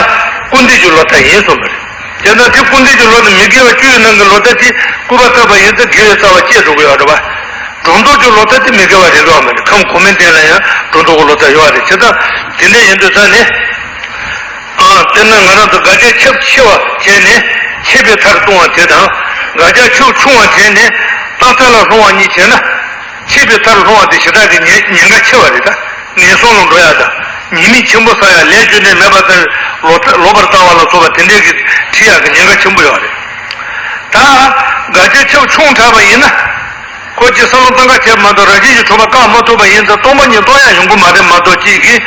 སྐུར་འདེབས་ཀྱི་ལོག་ལྟ་ཡིན་གསུངས་པ་རེད། དེ་ལྟ་དེ་སྐུར་འདེབས་ཀྱི་ལོག་ལྟ་མི་དགེ་བ་བཅུའི་ནང་གི་ལོག་ལྟ་དེ་སྐུར་པ་བཏབ་པ་ཡིན་ཙང་དགེ་བའི་རྩ་བ་བཅད་འགྲོ་གི་ཡོད་རེད་པ། སྒྲོ་འདོགས་ཀྱི་ལོག་ལྟ་དེ་མི་དགེ་བ་རེད་འགྲོ་བ་མ་རེད། ཁམས་གོང་མའི་གཏན་ལ་ཡང་སྒྲོ་འདོགས་ཀྱི་ལོག་ལྟ་ཡོད་རེད། བྱས་ཙང་དེ་འདྲ་ཡིན་དུས་ཙང་ནས། ཨ་དཔེར་ན་ང་རང་ཚོ་དགག་བྱ་ཁྱབ་ཆེ་བ་བྱས་ནས་ཆད་པའི་མཐར་ལྟུང་བ་དེ་དང་། དགག་བྱ་ཁྱབ་ཆུང་བ་བྱས་ནས་རྟག་མཐའ་ལ་ལྷུང་བ་གཉིས་བྱས་ན། ཆད་པའི་མཐར་ལྷུང་བ་དེ་ཞེ་དྲག་གི་ཉེན་ཉེན་ཁ་ཆེ་བ་རེད། ད་ངན་སོང་ལ་འགྲོ་ཡ་དང་ཉེས་དམིགས་ཆེན་པོ་བསགས་ཡ། ལས་རྒྱུ་འབྲས་མེད་པ་ལྟར་ལོག་ལྟ་ལོག་པར་ལྟ་བ་ལ་སོགས་པ་དེ་འདྲའི་གི་ཁྲིད་ཡ་གི་ཉེན་ཁ་ཆེན་པོ་ཡོད་རེད། ད་དགག་བྱ་ཁྱབ་ཆུང་དྲགས་པ་ཡིན་ན། ཁོ་ཅིག་བསམ་བློ་གཏང་ག་བྱས་མ་གཏོགས་རང་བཞིན་གྱིས་གྲུབ་པ་བཀག་མ་ཐུབ་པ་ཡིན་ཙང་སྟོང་པ་ཉིད་རྟོགས་ཡ་ཡོང་གི་མ་རེད་མ་གཏོགས་ཅིག་གིས།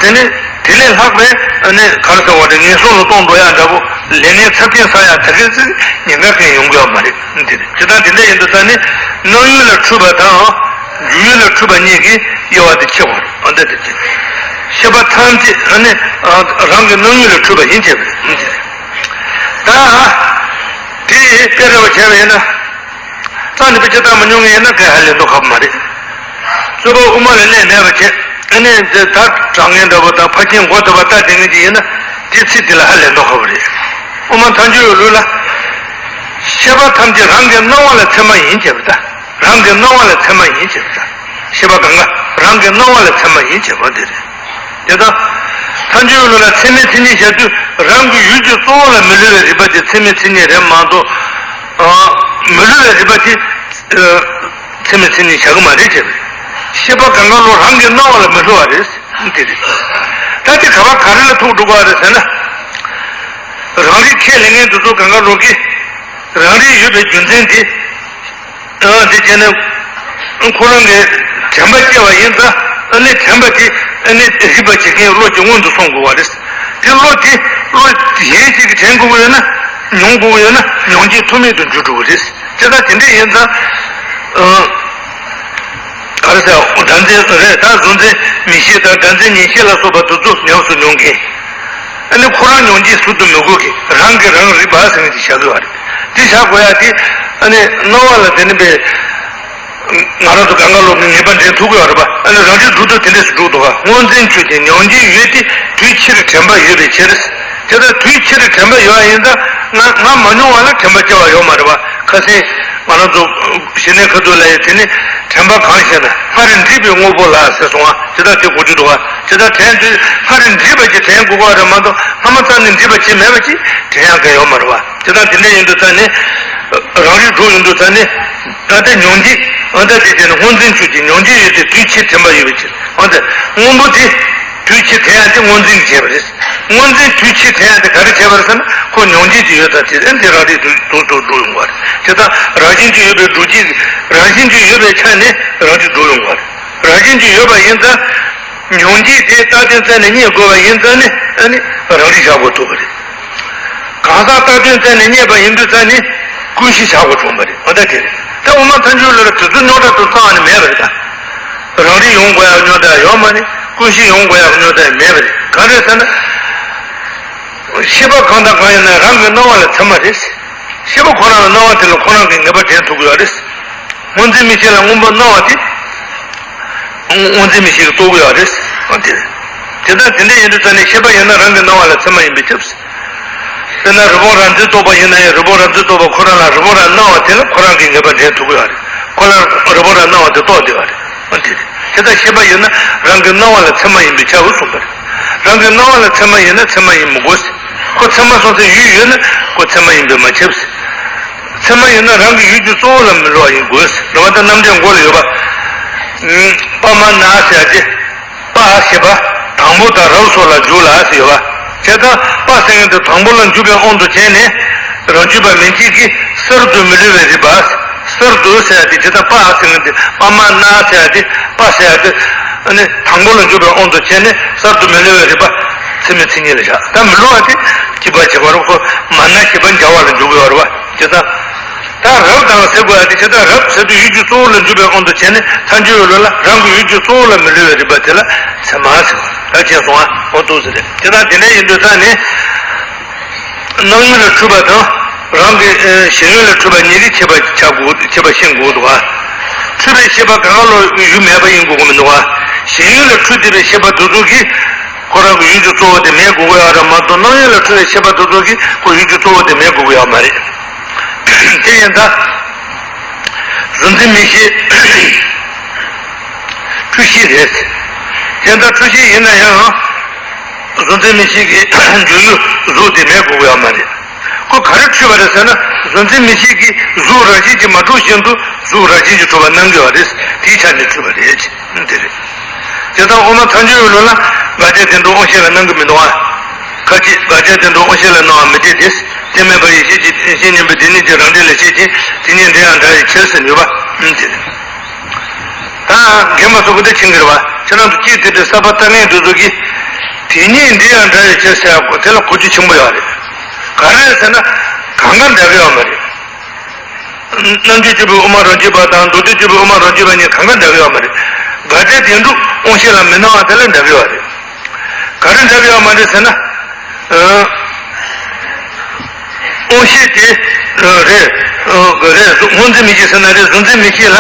དེ་ནི་དེ་ལས་ལྷག་པའི་ནི་ག་རེ་ཟེར་བ་རེད། ངན་སོང་ལ་གཏོང་འགྲོ་ཡ་འདྲ་པོ་ལས་ངན་ཚབས་ཆེན་བསགས་ཡ་ད་གིན་ཙིག་ཉེན་ཁ་གང་ཡོང་གི་ཡོད་མ་རེད། དེ་རེད། དེ་དང་དེ་འདྲ་ཡིན་དུས་ད་ནི་སྣང་ཡུལ་ལ་འཁྲུལ་པ་དང་འཇུག་ཡུལ་ལ་འཁྲུལ་པ་གཉིས་ཀྱི་དབྱེ་བ་དེ་ཕྱེ་བ་རེད། འོ་འདི་དེ་ཅི། ཤེས་པ་ཐམས་ཅད་ནི་རང་གི་སྣང་ཡུལ་ལ་འཁྲུལ་པ་ཡིན་ཅེས་པ་རེད། ད་དེ་དཔེ་རེ་བ་བྱས་པ་ཡིན་ན། རྩ་ནས་དཔེ་ཆ་ལྟ་མ་མྱོང་མཁན་ཡིན་ན་ག་ཧ་ལས་མདོག་ཁ་པོ་མ་རེད། རྩོད་པ་དབུ་མ་ལ་གནས་མེད་པ་བྱས། ཨ་ནི་དེ་ད་དྲང་ངེས་འདྲ་པོ་དང་ཕར་ཕྱིན་གོ་ཐུབ་པ་ལྟ་དེ་ངེས་ཀྱི་ཡིན་ན་དེ་ཚིག་དེ་ལ་ཧ་ལས་མདོག་ཁ་པོ་རེད། དབུ་མ་མཐའ་འཇུག་གི་ལུགས་ལ། ཤེས་པ་ཐམས་ཅད་རང་གི་སྣང་བ་ལ་ཚད་མ་ཡིན་ཅེས་པ་ད། རང་གི་སྣང་བ་ལ་ཚད་མ་ཡིན་ཅེས་པ་ད། ཤེས་པ་གང་ག་རང་གི་སྣང་བ་ལ་ཚད་མ་ཡིན་ཅེས་པ་འདི་རེད། དེ་ལྟར། ཐལ་འགྱུར་ལུགས་ལ་ཚད་མའི་མཚན་ཉིད་བཞག་དུས་རང་གི་ཡུལ་གྱི་གཙོ་བོ་ལ་མི་སླུ་བའི་རིག་པ་དེ་ཚད་མའི་མཚན་ཉིད་རེད་མ་གཏོགས། ཨ། མི་སླུ་བའི་རིག་པ་དེ། ཨ། ཚད་མའི་མཚན་ཉིད་བཞག་གི་མ་རེད་ཅེས་པས། ཤེས་པ་གང་ག་ལོ་རང་གི་སྣང་བ་ལ་མི་སླུ་བ་རེད། དེ་རེད། ད་དེ་ག་བ་ག་རེ་ལ་ཐུག་འགྲོ་གི་རེད་ཟེར་ན། རང་རིག་ཁས་ལེན་མཁན་དེ་ཚོ་གང་ག་ལོ་གི། རང་རིག་ཡོད་པའི་རྒྱུ་མཚན་དེ། ཨ་དེ་བྱས་ནས་ཁོ་རང་གིས་དྲན་པ་སྐྱེ་བ་ཡིན་ཙང་ཨ་ནི་དྲན་པ་དེ་ཨ་ནི་རིག་པ་བྱེད་མཁན་བློ་གྱི་སྔོན་དུ་སོང་དགོས་པ་རེད། དེ་བློ་དེ་བློ་གཞན་ཞིག་གིས་དྲན་དགོས་ཀྱི་ཡོད་ན་མྱོང་དགོས་ཀྱི་ཡོད་ན་མྱོང་བྱེད་ཐུག་མེད་དུ་འགྱུར་འགྲོ་གི་རེད། དེ་ལྟར་དེ་འདྲ་ཡིན་ཙང་། ཨ་ག་རེ་ཟེར་སྒྲ་འཛིན་རེད། ད་གཟུགས་འཛིན་མིག་ཤེས་དང་སྒྲ་འཛིན་ཉན་ཤེས་ལ་སོགས་པ་དེ་ཚོ་ཉམས་སུ་མྱོང་མཁན། ཨ་ནི་ཁོ་རང་མྱོང་བྱེད་ཟུར་དུ་མི་དགོས་ཀི་རང་གིས་རང་རིག་པ་ཟེར་ནས་བཞག་གི་ཡོད་རེད། དེ་བཞག་དགོས་ཡ་དེ་ཨ་ནི་སྣང་བ་ལ་དེ་ནི་པའི་ང་རང་ཚོ་གང་ག་ལོ་ངེས་པ་འདྲེན་ཐུབ་ཀྱི་ཡོད་རེད་པ། ཨ་ནི་རང་རིག་སྒྲུབ་ཐུབ་དེ་འདྲས་སུ་འགྲོ་འདུག་ག་སྔོ་འཛིན་ཆོས་ཅན། མྱོང་བྱེད་ཡུལ་དེ་དུས་ཕྱིར་དྲན་པ་ཡོད་པའི་ཕྱིར། དེ་ལྟར་དུས་ཕྱིར་དྲན་པ་ཡོད་པ་ཡིན་ཙང་ང་ང་མ་མྱོང་བ་ལ་དྲན་པ་སྐྱེ་བ་ཡོད་མ་རེད་པ། ཁ་སང་ང་རང་ཚོ་ཞི་གནས་ཁ་ཐུག་ལ་ཡོད་དེ་ནི་དྲན་པ་གང་ཞེ་ན་སྔར་འདྲིས་པའི་དངོས་པོ་ལ་ཟེར་སོང་ང་། དེ་ལྟར་དེ་གོ་རྒྱུ་འདུག་ག་དེ་ལྟར་དྲན་དུས་སྔར་འདྲིས་པ་ཅིག་དྲན་དགོས་ཀྱི་རེད་མ་གཏོགས་སྔ་མ་རྩ་ནས་འདྲིས་པ་ཅིག་མེད་པ་ཅིག་དྲན་ཡག་གི་ཡོད་མ་རེད་པ། དེ་ལྟར་དེ་འདྲ་ཡིན་དུས་རྩ་ནས་རང་རིག་གྲུབ་ཡོང་དུས་རྩ་ནས་ཨ་ད་མྱོང་བྱེད་ཨ་ད་དེ་བྱས་ནས་སྔོ་འཛིན་ཆོས་ཅན། མྱོང་བྱེད་ཡུལ་དེ་དུས་ཕྱིར་དྲན་པ་ཡོད་པའི་ཕྱིར། ཨ་ད་སྔོན་པོ་དེ་དུས་ཕྱིར་དྲན་ཡག་དེ་སྔོ་འཛིན་གྱིས་བྱས་པ་རེད། སྔོ་འཛིན་དུས་ཕྱིར་དྲན་ཡག་དེ་ག་རེ་བྱས་པ་རེད་ཟེར་ན་ཁོ་མྱོང་བྱེད་ཅིག་ཡོད་ཙང་དེ་ཨ་དེ་རང་རིག་དུས་དུས་སུ་འགྲོ་ཡོང་བ་རེད། དེ་ལྟར་རང་བཞིན་གྱིས་ཡོད་པའི་སྒྲུབ་བྱེད་རང་བཞིན་གྱིས་ཡོད་པའི་ཆ་ནས་རང་རིག་འགྲོ་ཡོང་བ་རེད། རང་བཞིན་གྱིས་ཡོད་པ་ཡིན་ཙང་། མྱོང་བྱེད་དེ་རྟག་དོན་རྩད་ནས་རྙེད་དགོས་པ་ཡིན་ཙང་ནི་ཨ་ནི་རང་རིག་བཞག་དགོས་ཐུག་པ་རེད། གང་ཟག་རྟག་དོན་རྩད་ནས་རྙེད་པ་ཡིན་དུས་ཙང་ནི་ཀུན་གཞི་བཞག་དགོས་བྱུང་བ་རེད། འོ་ད་དེ་རེད། ད་དབུ་མ་མཐའ་འཇུག་ལ་དེ་ཚོ་རྙོག་དྲ་དེ་ཚོ་རྩ་བ་ནས་མེད་པ་རེད་ད། རང་རིག་ཡོང་དགོས་ཡག་རྙོག་དྲ་ཡོད་མ་རེད། ཀུན་གཞི་ཡོང་དགོས་ཡག་རྙོག་དྲ་མེད་པ་རེད། གང་རེད་ཟེར་ན། ཤེས་པ་གང་དང་གང་ཡིན་ན་རང་གི་སྣང་བ་ལ་ཚད་མ་རེད། ཤེས་པ་ཁོ་རང་ལ་སྣང་བ་དེ་ལ་ཁོ་རང་གིས་ངེས་པ་འདྲེན་ཐུབ་ཀྱི་ཡོད་རེད། སྔོན་འཛིན་མིག་ཤེས་ལ་སྔོན་པོ་སྣང་བ་དེ། སྔོན་འཛིན་མིག་ཤེས་ཀྱིས་རྟོགས་ཀྱི་ཡོད་རེད། འོ་དེ་རེད། དེ་ལྟར་དེ་འདྲ་ཡིན་དུས་ཙ་ནས་ཤེས་པ་ཡིན་ན་རང་གི་སྣང་བ་ལ་ཚད་མ་ཡིན་པས་ཁྱབ། དཔེར་ན་རི་བོང་རྭ་འཛིན་རྟོག་པ་ཡིན་ན་ཡང་རི་བོང་རྭ་འཛིན་རྟོག་པ་ཁོ་རང་ལ་རི་བོང་རྭ་སྣང་བ་དེ་ལ་ཁོ་རང་གིས་ངེས་པ་འདྲེན་ཐུབ་ཀྱི་ཡོད་རེད། ཁོ་ལ་རི་བོང་རྭ་སྣང་བ་དེ་རྟོགས་བསྡད་པ་རེད། འོ་དེ་རེད། དེ་ལྟར་ཤེས་པ་ཡིན་ན་རང་གི་སྣང་བ་ལ་ཚད་མ་ཡིན་པས་ཁྱབ་གསུངས་པ་རེད། རང་གི་སྣང་བ་ལ་ཚད་མ་ཡིན་ན་ཚད་མ་ཡིན་མི་དགོས། ཁོ་ཚད་མ་སོང་ཚེ་ཡུལ་ཡོད་ན་ཁོ་ཚད་མ་ཡིན་པས་མ་ཁྱབ། ཚད་མ་ཡིན་ན་རང་གི་ཡུལ་གྱི་གཙོ་བོ་ལ་མི་སླུ་བ་ཡིན་དགོས། རེད་བ། ད་རྣམ་འགྲེལ་མགོ་ལ་ཡོད་པ། པ་མ་ན་ཟེར་ཏེ། པ་ཞེས་པ། དང་པོ་དང་རབ་སོགས་ལ་འཇུག་ལ་ཟེར་ཡོད་པ། དེ་ལྟར་པ་ཟེར་མཁན་དེ་དང་པོ་ལ་འཇུག་པའི་དབང་དུ་བྱས་ནས། རང་རྒྱུད་པ་མན་ཆད་ཀྱིས་གསར་དུ་མི་སླུ་བའི་རིག་པ། གསར་དུ་ཟེར་ཏེ་དེ་ལྟར་པ་ཟེར་མཁན་དེ་པ་མ་ན་ཟེར་ཏེ་པ་ཟེར་ཏེ། ཨ་ནི་དང་པོ་ལ་འཇུག་པའི་དབང་དུ་བྱས་ནས་གསར་དུ་མི་སླུ་བའི་རིག་པ། ཚད་མའི་མཚན་ཉིད་ལ་བཞག་ད་མི་སླུ་བ་དེ་སྐྱེད་པ་བྱེད་པ་རུ་ཁོ་མ་ན་ཞེས་པ་འཇལ་བ་ལ་འཇུག་དགོས་པ་རེད་བ། དེ་ལྟར། ད་རབ་དང་ཟེར་དགོས་ཡ་དེ་ཇི་ལྟར་རབ་ཟེར་དུས་ཡུལ་གྱི་གཙོ་བོ་ལ་འཇུག་པའི་དབང་དུ་བྱས་ནས་མཐའ་འཇུག་པའི་ལུགས་ལ་རང་གི་ཡུལ་གྱི་གཙོ་བོ་ལ་མི་སླུ་བའི་རིག་པ་དེ་ལ་ཚད་མ་ཟེར་བ་ད་ཅེས་སོང་ཨ། འོ་འདུག་ཟེར་རེད། དེ་ལྟར་དེ་འདྲ་ཡིན་དུས་ད་ནི། སྣང་ཡུལ་ལ་འཁྲུལ་པ་དང་རང་གི་ཞེན་ཡུལ་ལ་འཁྲུལ་པ་གཉིས་ཀྱི་ཁྱད་པར་ཆགས་དགོས། ཁྱད་པར་ཤེས་དགོས་འདུག་ཨ། འཁྲུལ་པའི་ཤེས་པ་གང་ག་ལ་ཡུལ་མེད་པ་ཡིན་དགོས་ཀྱི་མི་འདུག་ཨ། ཞེན་ཡུལ་ལ་འཁྲུལ་བསྡད་པའི་ཤེས་པ་དེ་ཚོ་གིས་ཁོ་རང་གི་ཡུལ་གྱི་གཙོ་བོ་དེ་མེད་དགོས་ཀྱི་ཡོད་རེད་མ་གཏོགས་སྣང་ཡུལ་ལ་འཁྲུལ་བའི་ཤེས་པ་དེ་ཚོ་གིས་ཁོ་ཡུལ་གྱི་གཙོ་བོ་དེ་མེད་དགོས་ཀྱི་ཡོད་མ་རེད། དེ་ཡིན་ད། གཟུང་འཛིན་མིག་ཤེས། འཁྲུལ་ཤེས་རེད། དེ་ལྟར་འཁྲུལ་ཤེས་ཡིན་ན་ཡང་། གཟུང་འཛིན་མིག་ཤེས་ཀྱི་འཇུག་ཡུལ་གཟུགས་དེ་མེད་དགོས་ཀྱི་ཡོད་མ་རེད། ཁོ་ག་རེ་འཁྲུལ་བ་རེད་ཟེར་ན་གཟུང་འཛིན་མིག་ཤེས་ཀྱི་གཟུགས་རང་བཞིན་གྱིས་མ་གྲུབ་བཞིན་དུ་གཟུགས་རང་བཞིན་གྱིས་གྲུབ་པ་སྣང་གི་ཡོད་རེད། དེའི་ཆ་ནས་འཁྲུལ་བ་རེད། དེ་རེད། དེ་ལྟར་དབུ་མ་མཐའ་འཇུག་གི་ལུགས་ལ་དགག་བྱ་བདེན་གྲུབ་དབང་ཤེས་ལ་སྣང་གི་མི་འདུག་ཨ། ཁ་ཅིག་དགག་བྱ་བདེན་གྲུབ་དབང་ཤེས་ལ་སྣང་བ་མི་འཐད་དེ། དེ་མེད་པ་ཡེ་ཤེས་ཀྱི་ཤེས་ཉན་པའི་དེ་ཉིད་ཀྱི་རང་འགྲེལ་ལས་བཤད་ཅིང་དེ་ཉིད་འདི་ཡང་འདྲ་བའི་ཕྱིར་ཟེར་ཡོད་པ། ཨུམ་དེ་རེད། ད་རྒན་པ་ཚོ་གི་འདི་མཁྱེན་གྱི་རེད་བ། ཁྱེད་རང་ཚོ་སྐྱེས་དེ་དུས་གསར་པ་ལྟ་མཁན་དེ་ཚོ་གིས། དེ་ཉིད་འདི་ཡང་འདྲ་བའི་ཕྱིར་ཟེར་ཡག་པོ་དེ་ལ་གོ་རྒྱུ་ཆེན་པོ་ཡོད་རེད། ག་རེ་ཟེར་ན། གང་ག་འདྲ་གི་ཡོད་མ་རེད། རྣལ་འབྱོར་སྤྱོད་པའི་དབུ་མ་རང་རྒྱུད་པ་དང་མདོ་སྡེ་སྤྱོད་པའི་དབུ་མ་རང་རྒྱུད་པ་གཉིས་གང་ག་འདྲ་གི་ཡོད་མ་རེད། དགག་བྱ་བདེན་གྲུབ་དབང་ཤེས་ལ་མི་སྣང་བ་དེ་ལ་འདྲ་གི་ཡོད་རེད། ག་རེ་འདྲ་གི་ཡོད་མ་རེད་ཟེར་ན། དབང་ཤེས་དེ་རེད། རེད། སྔོ་འཛིན་མིག་ཤེས་ཟེར་ན་རེད། གཟུང་འཛིན་མིག་ཤེས་ལ།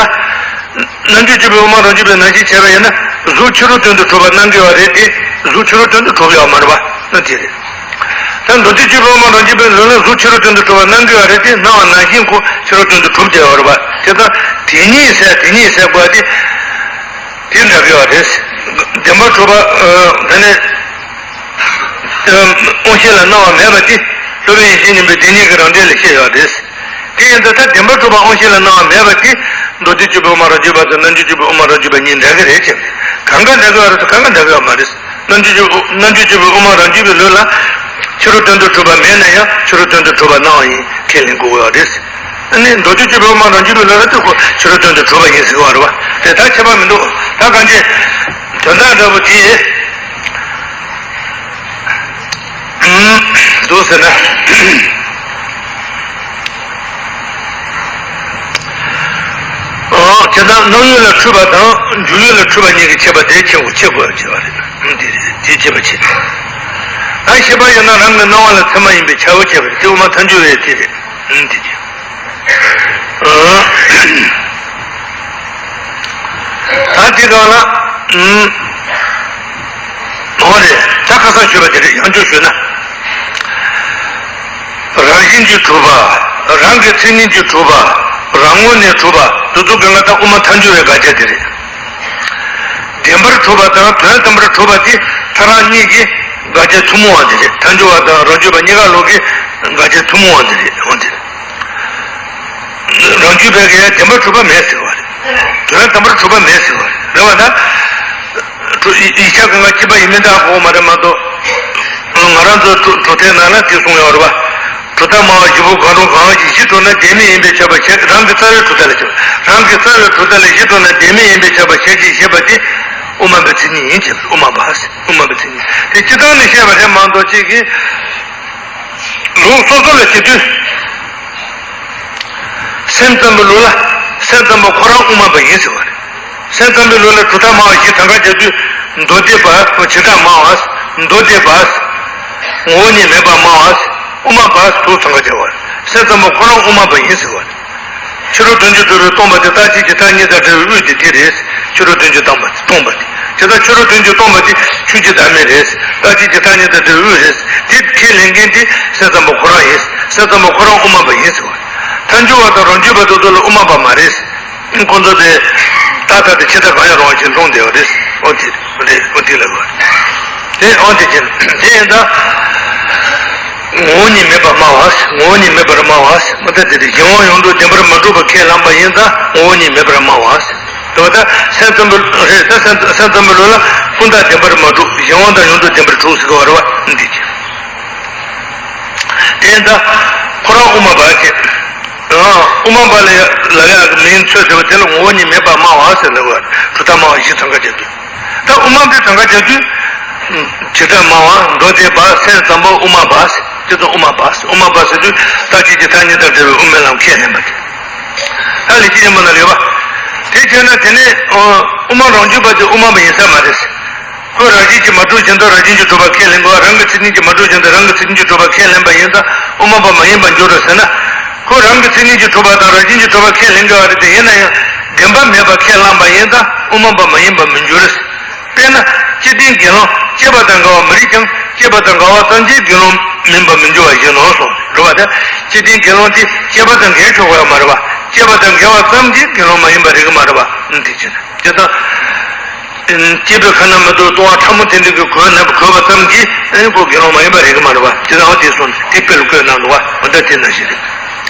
རྣལ་འབྱོར་སྤྱོད་པའི་དབུ་མ་རང་རྒྱུད་པའི་ནང་བཞིན་བྱས་པ་ཡིན་ན་གཟུགས་ཕྱི་རོལ་དོན་དུ་གྲུབ་པ་སྣང་གི་ཡོད་རེད་དེ། གཟུགས་ཕྱི་རོལ་དོན་དུ་གྲུབ་ཡོད་མ་རེད་པ། ཨ་དེ་རེད། ད་མདོ་སྡེ་སྤྱོད་པའི་དབུ་མ་རང་རྒྱུད་པའི་ལུགས་ལ་གཟུགས་ཕྱི་རོལ་དོན་དུ་གྲུབ་པ་སྣང་གི་ཡོད་རེད་དེ་སྣང་བ་ནང་བཞིན་ཁོ་ཕྱི་རོལ་དོན་དུ་གྲུབ་བསྡད་ཡོད་རེད་པ། དེ་ལྟར་དེ་ཉིད་ཟེར་དེ་ཉིད་ཟེར་དགོས་དེ། དེ་འདྲ་གི་ཡོད་རེད། བདེན་པར་གྲུབ་པ། ཨ་དེ་ནས། དབང་ཤེས་ལ་སྣང་བ་མེད་པ་དེ། སློབ་དཔོན་ཡེ་ཤེས་སྙིང་པོའི་དེ་ཉིད་ཀྱི་རང་འགྲེལ་ལས་བཤད་ཡོད་རེད། དེ་ཡིན་ཙང་ད་བདེན་པར་གྲུབ་པ་དབང་ཤེས་ལ་སྣང་བ་མེད་པ་དེ། མདོ་སྡེ་སྤྱོད་པའི་དབུ་མ་རང་རྒྱུད་པ་དང་རྣལ་འབྱོར་སྤྱོད་པའི་དབུ་མ་རང་རྒྱུད་པ་གཉིས་འདྲ་གི་རེད་ཅེས། གང་ག་འདྲ་གི་ཡོད་རེད་དང་གང་ག་འདྲ་གི་ཡོད་མ་རེད། རྣལ་འབྱོར་སྤྱོད་རྣལ་འབྱོར་སྤྱོད་པའི་དབུ་མ་རང་རྒྱུད་པའི་ལུགས་ལ། ཕྱི་རོལ་དོན་དུ་གྲུབ་པ་མེད་ན་ཡང་ཕྱི་རོལ་དོན་དུ་གྲུབ་པ་སྣང་བ་ཡིན་ཁས་ལེན་དགོས་ཀྱི་ཡོད་རེད། ཨ་ནི་མདོ་སྡེ་སྤྱོད་པའི་དབུ་མ་རང་རྒྱུད་པའི་ལུགས་ལ་དེ་ཁོ་ཕྱི་རོལ་དོན་དུ་གྲུབ་པ་ཡིན་ཟེར་གྱི་ཡོད་རེད་བ། དེ་ད་ཁྱད་པར་མི་འདུག་ད་གང་ཅི། དོན་དག་འདྲ་པོ་དེ། འདུག་ཟེར་ན། ཨོ། ཇི་ལྟར་སྣང་ཡུལ་ལ་འཁྲུལ་པ་དང་འཇུག་ཡུལ་ལ་འཁྲུལ་པ་གཉིས་ཀྱི་ཁྱད་པར་དེ་ཆེན་པོ་ཕྱེ་དགོས་པར་བྱེད་པ་རེད། ཨང་། དེ་རེད། དེ་ཁྱད་པར་ཕྱེ། ད་ཤེས་པ་ཡོད་ན་རང་གི་སྣང་བ་ལ་ཚད་མ་ཡིན་པས་ཁྱབ་པ་ཁྱབ་པ་རེད། དེ་དབུ་མ་ཐལ་འགྱུར་བའི་དེ་རེད། ཨང་། དེ་རེད། ཨང་། ད་དེ་གང་ལ། ཨང་། འོ་རེད། ད་ཁ་སང་ཞུས་པ་དེ་རེད། ཡང་བསྐྱར་ཞུས་ན། རང་བཞིན་གྱིས་གྲུབ་པ། རང་གི་མཚན་ཉིད་ཀྱིས་གྲུབ་པ། རང་ངོས་ནས་གྲུབ་པ། དེ་ཚོ་གང་ག་ད་དབུ་མ་ཐལ་འགྱུར་བའི་དགག་བྱ་དེ་རེད། བདེན་པར་གྲུབ་པ་དང་དོན་དམ་པར་གྲུབ་པ་དེ་ཐལ་རང་གཉིས་ཀྱི་དགག་བྱ་ཐུན་མོང་བ་དེ་རེད། ཐལ་འགྱུར་བ་དང་རང་རྒྱུད་པ་གཉིས་ཀ་ལོག་གི་དགག་བྱ་ཐུན་མོང་བ་དེ་རེད། འོ་དེ་རེད། རང་རྒྱུད་པའི་གི་བདེན་པར་གྲུབ་པ་མེད་ཟེར་བ་རེད། དོན་དམ་པར་གྲུབ་པ་མེད་ཟེར་བ་རེད། རེད་བ་ད། ཡིག་ཆ་གང་ག་གཅིག་པ་ཡིན་མིན་ད་གོ་མ་རེད་མ་གཏོགས། ང་རང་ཚོ་གྲུབ་མཐའི་ནང་ལ་དེ་གསུངས་ཡོད་རེད་བ། གྲུབ་མཐའ་སྨྲ་བ་བཞི་པོ་གང་རུང་གང་ཞིག་གཞི་གྲུབ་ན་བདེན་མེད་ཡིན་པས་ཁྱབ་པ་ཞེས་རང་གི་རྩ་བའི་གྲུབ་མཐའ་ལ་ཁྱབ། རང་གི་རྩ་བའི་གྲུབ་མཐའ་ལ་གཞི་གྲུབ་ན་བདེན་མེད་ཡིན་པས་ཁྱབ་པ་ཞེས་ཀྱིས་བཤད་པ་དེ་དབུ་མ་པའི་མཚན་ཉིད་ཡིན་ཁྱབ། དབུ་མ་པ། དབུ་མ་པའི་མཚན་ཉིད་དེ་སྤྱིར་བཏང་ནས་བཤད་པ་རེད་མ་གཏོགས་གཅིག་གིས། ལུགས་སོ་སོ་ལ་བྱེད་དུས། སེམས་ཙམ་པའི་ལུགས་ལ་སེམས་ཙམ་པ་ཁོ་རང་དབུ་མ་པ་ཡིན་ཟེར་བ་རེད། སེམས་ཙམ་པའི་ལུགས་ལ་གྲུབ་མཐའ་སྨྲ་བ་བཞི་གང་ག་བྱེད་དུས་མདོ་སྡེ་པ་བྱེ་བྲག་སྨྲ་བ། མདོ་སྡེ་པ། ངོ་བོ་ཉིད་མེད་པར་སྨྲ་བ། དབུ་མ་པ་དུ་ཚང་ཁ་བྱ་བ། སེམས་ཙམ་པ་ཁོ་རང་དབུ་མ་པ་ཡིན་ཟེར་བ། ཕྱི་རོལ་དོན་གྱིས་གྲུབ་པའི་སྟོང་པ་དེ་རྟག་གཅིག་གི་མཐའ་གཉིས་དང་བྲལ་བའི་དབུས་དེ་དེ་རེད། ཕྱི་རོལ་དོན་གྱིས་སྟོང་པ་སྟོང་པ་དེ། དེ་ལྟར་ཕྱི་རོལ་དོན་གྱིས་སྟོང་པ་དེ་ཆོས་ཀྱི་བདག་མེད་རེད། རྟག་གཅིག་གི་མཐའ་གཉིས་དང་བྲལ་བའི་དབུས་རེད། དེ་ཁས་ལེན་མཁན་དེ་སེམས་ཙམ་པ་ཁོ་རང་ཡིན། སེམས་ཙམ་པ་ཁོ་རང་དབུ་མ་པ་ཡིན་ཟེར་བ། ཐལ་འགྱུར་བ་དང་རང་རྒྱུད་པ་དེ་ཚོ་ལ་དབུ་མ་པ་མ་རེད། ཁོང་ཚོ་དེ་ཏག་ཏག་དེ་ཕྱི་ལྟར་གང་ཡང་རུང་བ་ཞིག་མཐོང་བསྡད་པ་རེད། ཨོ་དེ་རེད། ཨོ་དེ་ལ་གོ། དེ་ཨོ་དེ་ཅན་དེ་ཡིན་ད། ངོ་བོ་ཉིད་མེད་པར་སྨྲ་བ། ངོ་བོ་ཉིད་མེད་པར་སྨྲ་བ། མ་ད་དེ་དེ་གཞན་དབང་ཡོངས་སུ་བདེན་པར་མ་གྲུབ་པ་ཁས་བླངས་པ་ཡིན་ཙང་ངོ་བོ་ཉིད་མེད་པར་སྨྲ་བ། དེ་བ་ད་སེམས་ཙམ་པ་རེད། ད་སེམས་སེམས་ཙམ་པའི་ལུགས་ལ་ཀུན་བརྟགས་བདེན་པར་མ་གྲུབ། གཞན་དབང་དང་ཡོངས་སུ་བདེན་པར་གྲུབ་ཟེར་གི་བ་རེད་བ། འདི་ཅན། དེ་ཡིན་ད། ཁོ་རང་དབུ་མ་པ་ཅན། དབུ་མ་པ་ལ་ལབ་ཡག་གི་མིང་ཚོད་བསྡད་པ་དེ་ལ་ངོ་བོ་ཉིད་མེད་པར་སྨྲ་བ་ཟེར་ལབ་པ། གྲུབ་མཐའ་སྨྲ་བ་བཞི་ཚང་ཁ་བྱ་དུས། ད་དབུ་མ་པའི་ཚང་ཁ་བྱ་དུས། བྱེ་བྲག་སྨྲ་བ། མདོ་སྡེ་པ། སེམས་ཙམ་པ། དབུ་མ་པ། དེ་ཚོ་དབུ་མ་པ། དབུ་མ་པ་ཟེར་དུས་རྟག་གཅིག་གི་མཐའ་གཉིས་དང་བྲལ་བའི་དབུ་མའི་ལམ་ཁས་ལེན་པ་དེ། ད་ལས་ཀྱི་ཉིན་མོ་ན་ཡོད་པ། དེ་བྱས་ན་དེ་ནས་དབུ་མ་རང་རྒྱུད་པ་དེ་དབུ་མ་པ་ཡིན་ས་མ་རེད། ཁོས་རང་བཞིན་གྱིས་མ་གྲུབ་བཞིན་དུ་རང་བཞིན་གྱིས་གྲུབ་པ་ཁས་ལེན་དགོས། རང་གི་མཚན་ཉིད་ཀྱིས་མ་གྲུབ་བཞིན་དུ་རང་གི་མཚན་ཉིད་ཀྱིས་གྲུབ་པ་ཁས་ལེན་པ་ཡིན་ཙང་དབུ་མ་པ་མ་ཡིན་པར་འགྱུར་རོ་ཟེར་ན། ཁོས་རང་གི་མཚན་ཉིད་ཀྱིས་གྲུབ་པ་དང་རང་བཞིན་གྱིས་གྲུབ་པ་ཁས་ལེན་དགོས་པ་རེད་དེ། ཡིན་ན་ཡང་བདེན་པ་མེད་པ་ཁས་བླངས་པ་ཡིན་ཙང་དབུ་མ་པ་མ་ཡིན་པར་མི་འགྱུར། དཔེར་ན། སྐྱེ་ལྡན་དགེ་སློང་སྐྱེས་པ་དང་འགལ་བ་མི་རིགས་ཀྱང་སྐྱེས་པ་དང་འགལ་བ་ཙམ་གྱིས་དགེ་སློང་མིན་པར་མི་འགྱུར་བ་བཞིན་ནོ་གསུངས། རེད་བ། ད་སྐྱེ་ལྡན་དགེ་སློང་དེ་སྐྱེས་པ་དང་འགལ་ཆོག་གི་ཡོད་མ་རེད་བ། སྐྱེས་པ་དང་འགལ་བ་ཙམ་གྱིས་དགེ་སློང་མ་ཡིན་པ་རེད་གི་མ་རེད་བ། འདི་བྱས་ན་དེ་དང་། སྐྱེས་པའི་ཁ་ན་མི་ཐོག་ལྟོ་བ་ཕྲ་མོ་དེ་འདྲ་གི་གོས་ནག་པོ་གོས་པ་ཙམ་གྱིས་ཨ་ནི་ཁོ་དགེ་སློང་མ་ཡིན་པ་རེད་གི་མ་རེད་བ། དེ་དང་དེ་སོང་དེ་དཔེ་ལ་བཀོད་གནང་འདུག་བ། འོ་ད་དེ་ནང་བཞིན་རེད།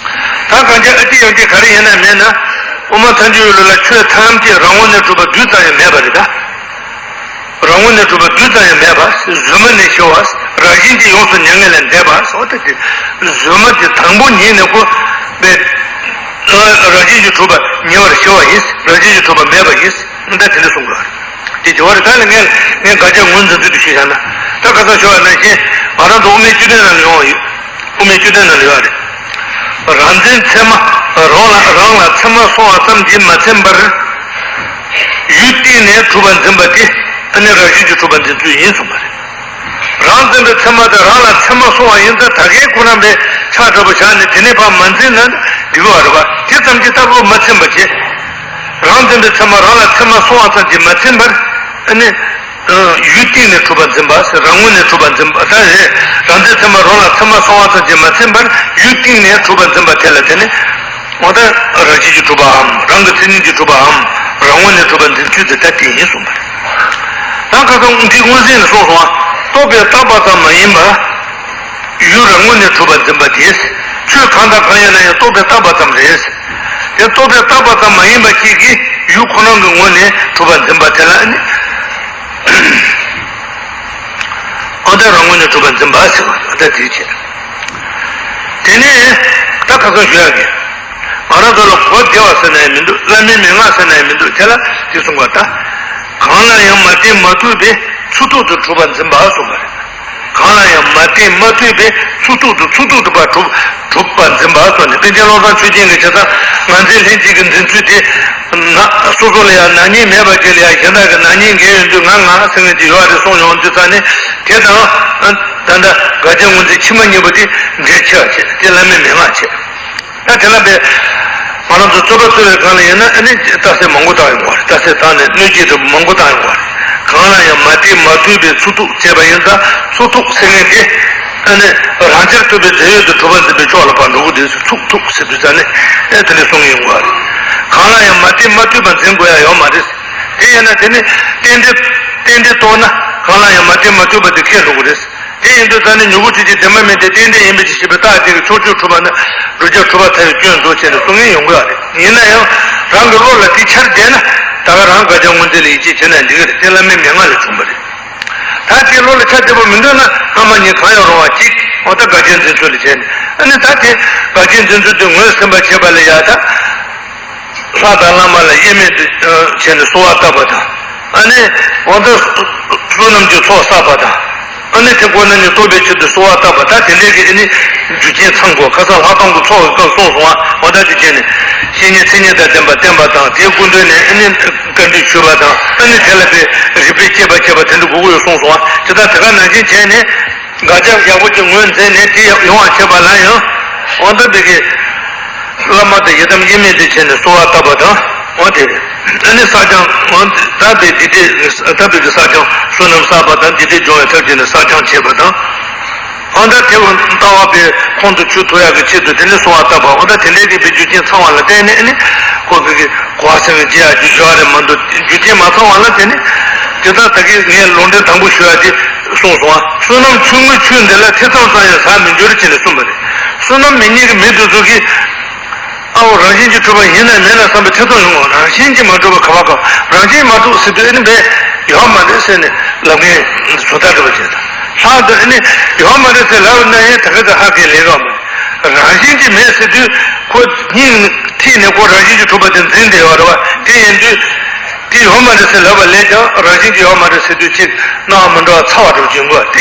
ད་གང་ཅི་ཨ་ཏི་ཡང་ཏི་ག་རེ་ཡིན་ན་མེད་ན། དབུ་མ་ཐལ་འགྱུར་ཡུལ་ལ་ཆོས་ཐམས་ཅད་རང་ངོས་ནས་གྲུབ་པ་རྡུལ་ཙམ་ཡང་མེད་པ་རེད་ད། རང་ངོས་ནས་གྲུབ་པ་རྡུལ་ཙམ་ཡང་མེད་པ། གཟུགས་མེད་ནས་ཤེས་པ། རང་བཞིན་གྱིས་ཡོངས་སུ་མྱ་ངན་ལས་འདས་པ་སོགས་ཏེ། གཟུགས་མེད་དེ་དང་པོ་ཉིད་ནས་ཁོ་བས་རང་བཞིན་གྱིས་གྲུབ་པ་ཉེ་བར་ཤེས་པ་ཡིན། རང་བཞིན་གྱིས་གྲུབ་པ་མེད་པ་ཡིན། ད་དེ་འདྲ་གསུང་དགོས། དེ་དེ་བར་ད་ནི་ངས་ངས་དགག་བྱ་ངོས་འཛིན་ཚུལ་དུ་ཞུས་བཞག་ན། ད་ཁ་སང་ཞུ་བ་ནང་བཞིན་ང་རང་ཚོ་དབུ་མའི་བཅུད་ལྡན་ནང་ལ་ཡོང་བ་ཡོད། དབུ་མའི་བཅུད་ལྡན་ནང་ལ་ཡོད་རེད། རང་འཛིན་ཚད་མ་རང་ལ་རང་ལ་ཚད་མ་སོང་བ་ཙམ་གྱིས་མ་ཚིམ་པར། ཡུལ་གཏན་ནས་གྲུབ་པར་འཛིན་པ་དེ་ཨ་ནི་རང་བཞིན་གྱིས་གྲུབ་པར་འཛིན་ཚུལ་ཡིན་གསུངས་པ་རེད། རང་འཛིན་པའི་ཚད་མ་དེ་རང་ལ་ཚད་མ་སོང་བ་ཡིན་ཙང་ད་གིན་ཁོ་རང་པས་ཆགས་དྲག་པོ་བཞག་ནས་དེ་ནས་ཕར་མ་འཛིན་ན་འགྲིག་གི་བ་རེད་བ། དེ་ཙམ་གྱིས་ལྟ་བུ་མ་ཚིམ་པ་བྱེད། རང་འཛིན་པའི་ཚད་མ་རང་ལ་ཚད་མ་སོང་བ་ཙམ་གྱིས་མ་ཚིམ་པར། ཨ་ནི། ཡུལ་གཏན་ནས་གྲུབ་པར་འཛིན་པ། རང་ངོས་ནས་གྲུབ་པར་འཛིན་པ་ད་རེད། རང་འཛིན་ཚད་མ་རང་ལ་ཚད་མ་སོང་བ་ཙམ་གྱིས་མ་ཚིམ་པར་ཡུལ་གཏན་ནས་གྲུབ་པར་འཛིན་པ་དེ་ལ་དེ་ནི། འོ་ད་རང་བཞིན་གྱིས་གྲུབ་པའམ་རང་གི་མཚན་ཉིད་ཀྱིས་གྲུབ་པའམ་རང་ངོས་ནས་གྲུབ་པར་འཛིན་ཚུལ་དེ་ད་དེ་ཡིན་གསུངས་པ་རེད། ད་ཁ་སང་དབུ་མཐའི་དབུ་མཛད་ནས་གསུངས་སོང་བ། རྟོག་པས་བཏགས་པ་ཙམ་མ་ཡིན་པར། ཡུལ་རང་ངོས་ནས་གྲུབ་པར་འཛིན་པ་དེས། ཆོས་གང་དང་གང་ཡིན་ན་ཡང་རྟོག་པས་བཏགས་པ་ཙམ་རེད། དེ་རྟོག་པས་བཏགས་པ་ཙམ་མ་ཡིན་པ་ཞིག་གིས་ཡུལ་ཁོ་རང་གི་ངོས་ནས་གྲུབ་པར་འཛིན་པ་དེ་ལ་ནི། ཨོ་ད་རང་ངོས་ནས་གྲུབ་པར་འཛིན་པ་ཟེར་བ་ཨོ་ད་དེའི་ཕྱིར། དེ་ནས་ད་ཁ་སང་ཞུ་ཡག་གི། ང་རང་ཚོ་ལ་གོ་བདེ་བ་ཟེར་ན་ཡང་མི་འདུག་བླ་མའི་མན་ངག་ཟེར་ན་ཡང་མི་འདུག་དེ་ལ་དེ་གསུངས་པ་ལྟར། གང་ལ་ཡང་མ་བརྟེན་མ་ཐུག་པའི་ཚུལ་ཐུག་ཏུ་གྲུབ་པར་འཛིན་པ་གསུངས་པ་རེད། གང་ལ་ཡང་མ་བརྟེན་མ་ཐུག་པའི་ཚུལ་ཐུག་ཏུ་ཚུལ་ཐུག་ཏུ་པ་གྲུབ་གྲུབ་པར་འཛིན་པ་སོགས་ནི་པཎ་ཆེན་བློ་བཟང་ཆོས་རྒྱན་གྱི་ཆ་ཚང་ངར་འཛིན་ལྷན་ཅིག་གི་འཛིན་ཚུལ་དེ། ན་སོ་སོ་ལ་ཡང་ན་ནིང་མེད་པ་ཅིག་ལ་ཡང་གཞན་དག་གི་ན་ནིང་འགལ་ཡོང་དུས་ང་ང་ཟེར་མཁན་ཅིག་ཡོད་རེད་གསུངས་ཡོང་དུས་ཙང་ནི་དེ་དང་། ད་ལྟ་དགག་བྱ་ངོས་འཛིན་ཕྱི་མ་གཉིས་པོ་དེ་འགལ་ཆེ་བ་བྱེད་དེ་བླ་མའི་མན་ངག་བྱེད། ད་དེ་ལ་དཔེ། ང་རང་ཚོ་རྩོད་པ་རྩོད་པའི་སྒང་ལ་ཡིན་ན་ཨ་ནི་རྟགས་གསལ་མང་པོ་བཏང་ཡོང་བ་རེད། རྟགས་གསལ་བཏང་ནས་གནོད་བྱེད་འདྲ་པོ་མང་པོ་བཏང་ཡོང་བ་རེད། གང་ལ་ཡང་མ་བརྟེན་མ་ཐུག་པའི་ཚུལ་ཐུག་བྱས་པ་ཡིན་ཙང་ཚུལ་ཐུག་ཟེར་མཁན་དེ། ཨ་ནི་རང་རྐྱར་ཐུབ་པའི་རྫས་ཡོད་དུ་གྲུབ་པར་འཛིན་པའི་ཕྱོགས་ལ་ཕར་འགྲོ་གི་རེད་ཟེར། ཚུལ་ཐུག་ཟེར་དུས་ཙང་ནི་ཨེ་དེ་འདྲ་གསུང་གི་ཡོང་བ་རེད། གང་ལ་ཡང་མ་བརྟེན་མ་ཐུག་པར་འཛིན་དགོས་ཡ་ཡོད་མ་རེད། དེ་ཡིན་ན་དེ་ནི་རྟེན་འབྲེལ་རྟེན་འབྲེལ་གཏོང་ན་གང་ལ་ཡང་མ་བརྟེན་མ་ཐུག་པ་དེ་སྐྱེ་འགྲོ་གི་རེད། དེ་ཡིན་དུས་ད་ནི་མྱུ་གུ་འཕྲུལ་གྱི་བདེན་པ་མིན་ཏེ་རྟེན་འབྲེལ་ཡིན་པའི་ཕྱིར་ཞེས་པའི་རྟགས་དེ་གི་ཕྱོགས་ཆོས་གྲུབ་པ་ནི་བསྒྲུབ་བྱ་གྲུབ་པ་ཐལ་བའི་སྐྱོན་འདུག་ཅེས་ནས་གསུང་མཁན་ཡོང་གི་ཡོད་རེད། ཡིན་ན་ཡང་རང་གི་བློ་ལ་དེ་འཆར་བསྡད་ན་ད་ག་རང་དགག་བྱ་ངོས་འཛིན་ལ་ཡིད་ཆེས་བྱེད་ན་འགྲིག་གི་རེད། དེ་བླ་མའི་མན་ངག་ལས་བྱུང་བ་རེད། ད་དེ་བློ་ལ་འཆར་བདེ་པོ་མི་འདུག་ན་སྔ་མ་གཉིས་གང་ཡང་རུང་བ་གཅིག་འོ་ད་དགག་བྱའི་འཛིན་ཚུལ་ལ་བྱས་ནས་ཨ་ནི་ད་དེ་དགག་བྱའི་འཛིན་ཚུལ་དེ་ངོས་ཟིན་པ་བྱེད་པ་ལ་ཡ་ད། ལྷ་དང་བླ་མ་ལ་དབྱེར་མེད་དུ་བྱས་ནས་གསོལ་བ་བཏབ་པ་དང་། ཨ་ནི་འོ་ད་བསོད་ནམས་ཀྱི་ཚོགས་བསགས་པ་དང་། ཨ་ནི་དེ་ཁོ་ན་ནི་རྟོགས་པའི་ཆེད་དུ་གསོལ་བ་བཏབ་པ་ད་དེ་འདྲའི་གི་ཨ་ནི་རྒྱུ་རྐྱེན་ཚང་དགོས། ཁ་སང་ལྷག་མཐོང་གི་ཚོགས་ཀྱི་སྐབས་གསུངས་སོང་བ། འོ་ད་དེ་བྱས་ནས་བཤེས་གཉེན་མཚན་ཉིད་དང་ལྡན་པ་བསྟེན་པ་དང་དེའི་སྐུ་མདུན་ནས་ཨ་ནི་བཀའ་འདྲི་ཞུས་པ་དང་ཨ་ནི་དེ་ལ་དཔེ་རིག་པས་དཔྱད་པ་བྱས་པ་དེ་འདྲ་དགོས་ཀྱི་ཡོད་གསུངས་སོང་བ། དེ་ལྟར་དེ་ག་ནང་བཞིན་བྱས་ནས། དགག་བྱ་ཡག་པོ་ཅིག་ངོས་འཛིན་ནས་དེ་ཡོང་བ་བྱེད་པ་ལ་ཡང་། འོ་ད་འདི་གི་བླ་མ་དང་ཡི་དམ་དབྱེར་མེད་དེ་བྱས་ནས་གསོལ་བ་བཏབ་པ་དང་། འོ་དེ་རེད། ཨ་ནི་བསགས་སྦྱང་། འོ་ད་བའི་འདི་འདྲའི་ད་བའི་གི་བསགས་སྦྱང་བསོད་ནམས་བསགས་པ་དང་འདི་འདྲའི་སྦྱོང་བའི་ཐབས་བྱས་ནས་བསགས་སྦྱང་བྱེད་པ་དང་། འོ་ད་དེ་བ་ལྟ་བ་པའི་ཁོང་དུ་ཆུད་ཐུབ་ཡག་གི་ཆེད་དུ་དེ་ནི་གསོལ་བ་བཏབ་པ། འོ་ད་དེ་འདྲའི་གི་བའི་རྒྱུ་རྐྱེན་ཚང་བ་ལ་བརྟེན་ནས་ཨ་ནི་ཁོ་གི་གི་གོ་བ་སེམས་བསྐྱེད་ཡག་རྒྱུ་ཞུ་བ་རེད་མ་གཏོགས། རྒྱུ་རྐྱེན་མ་ཚང་བ་ལ་བརྟེན་ནས་དེ་ལྟར་ད་གི་ངས་ལུང་འདྲེན་དང་པོ་ཞུ་ཡག་དེ་གསུངས་སོང་བ། བསོད་ནམས་ཆུང་ངུའི་ཆུ་འདི་ལ་ཐེ་ཚོམ་ཙམ་ཡང་ཟ་མི་འགྱུར་ཅེས་ནས་གསུངས་པ་རེད། བསོད་ནམས་མེད་མཁན་གྱི་མི་དེ་ཚོ་གིས། ཨ་འོ་རང་བཞིན་གྱིས་གྲུབ་པ་ཡིན་ན་མིན་ན་བསམ་པའི་ཐེ་ཚོམ་ཡོང་བ། རང་བཞིན་གྱིས་མ་གྲུབ་པ་ག་བ་ག་རང་བཞིན་མ་གྲུབ་ཟེར་དུས་ཨ་ནི་བས་ཡོད་མ་རེད་ཟེར་ནས་ལབ་མཁན་བཟོ་ལྟ་འདྲ་བ་ཅིག་དང་། ལྷག་ཏུ་ཨ་ནི་ཡོད་མ་རེད་ཟེར་ལབ་ན་ཡང་ད་ག་ད་ཧ་གའི་ལས་ཀ་མ་རེད། རང་བཞིན་གྱིས་མེད་ཟེར་དུས་ཁོ་སྙིང་ཐིག་ནས་ཁོ་རང་བཞིན་གྱིས་གྲུབ་པ་དེ་འཛིན་བསྡད་ཡོད་རེད་བ། དེ་ཡིན་དུས་དེ་ཡོད་མ་རེད་ཟེར་ལབ་པ་ལས་ཀྱང་རང་བཞིན་གྱིས་ཡོད་མ་རེད་ཟེར་དུས་ཅིག་སྣང་བ་མི་འགྲོ་བ་ཚ་བ་འདྲ་བོ་ཅིག་ཡོང་གི། དེ་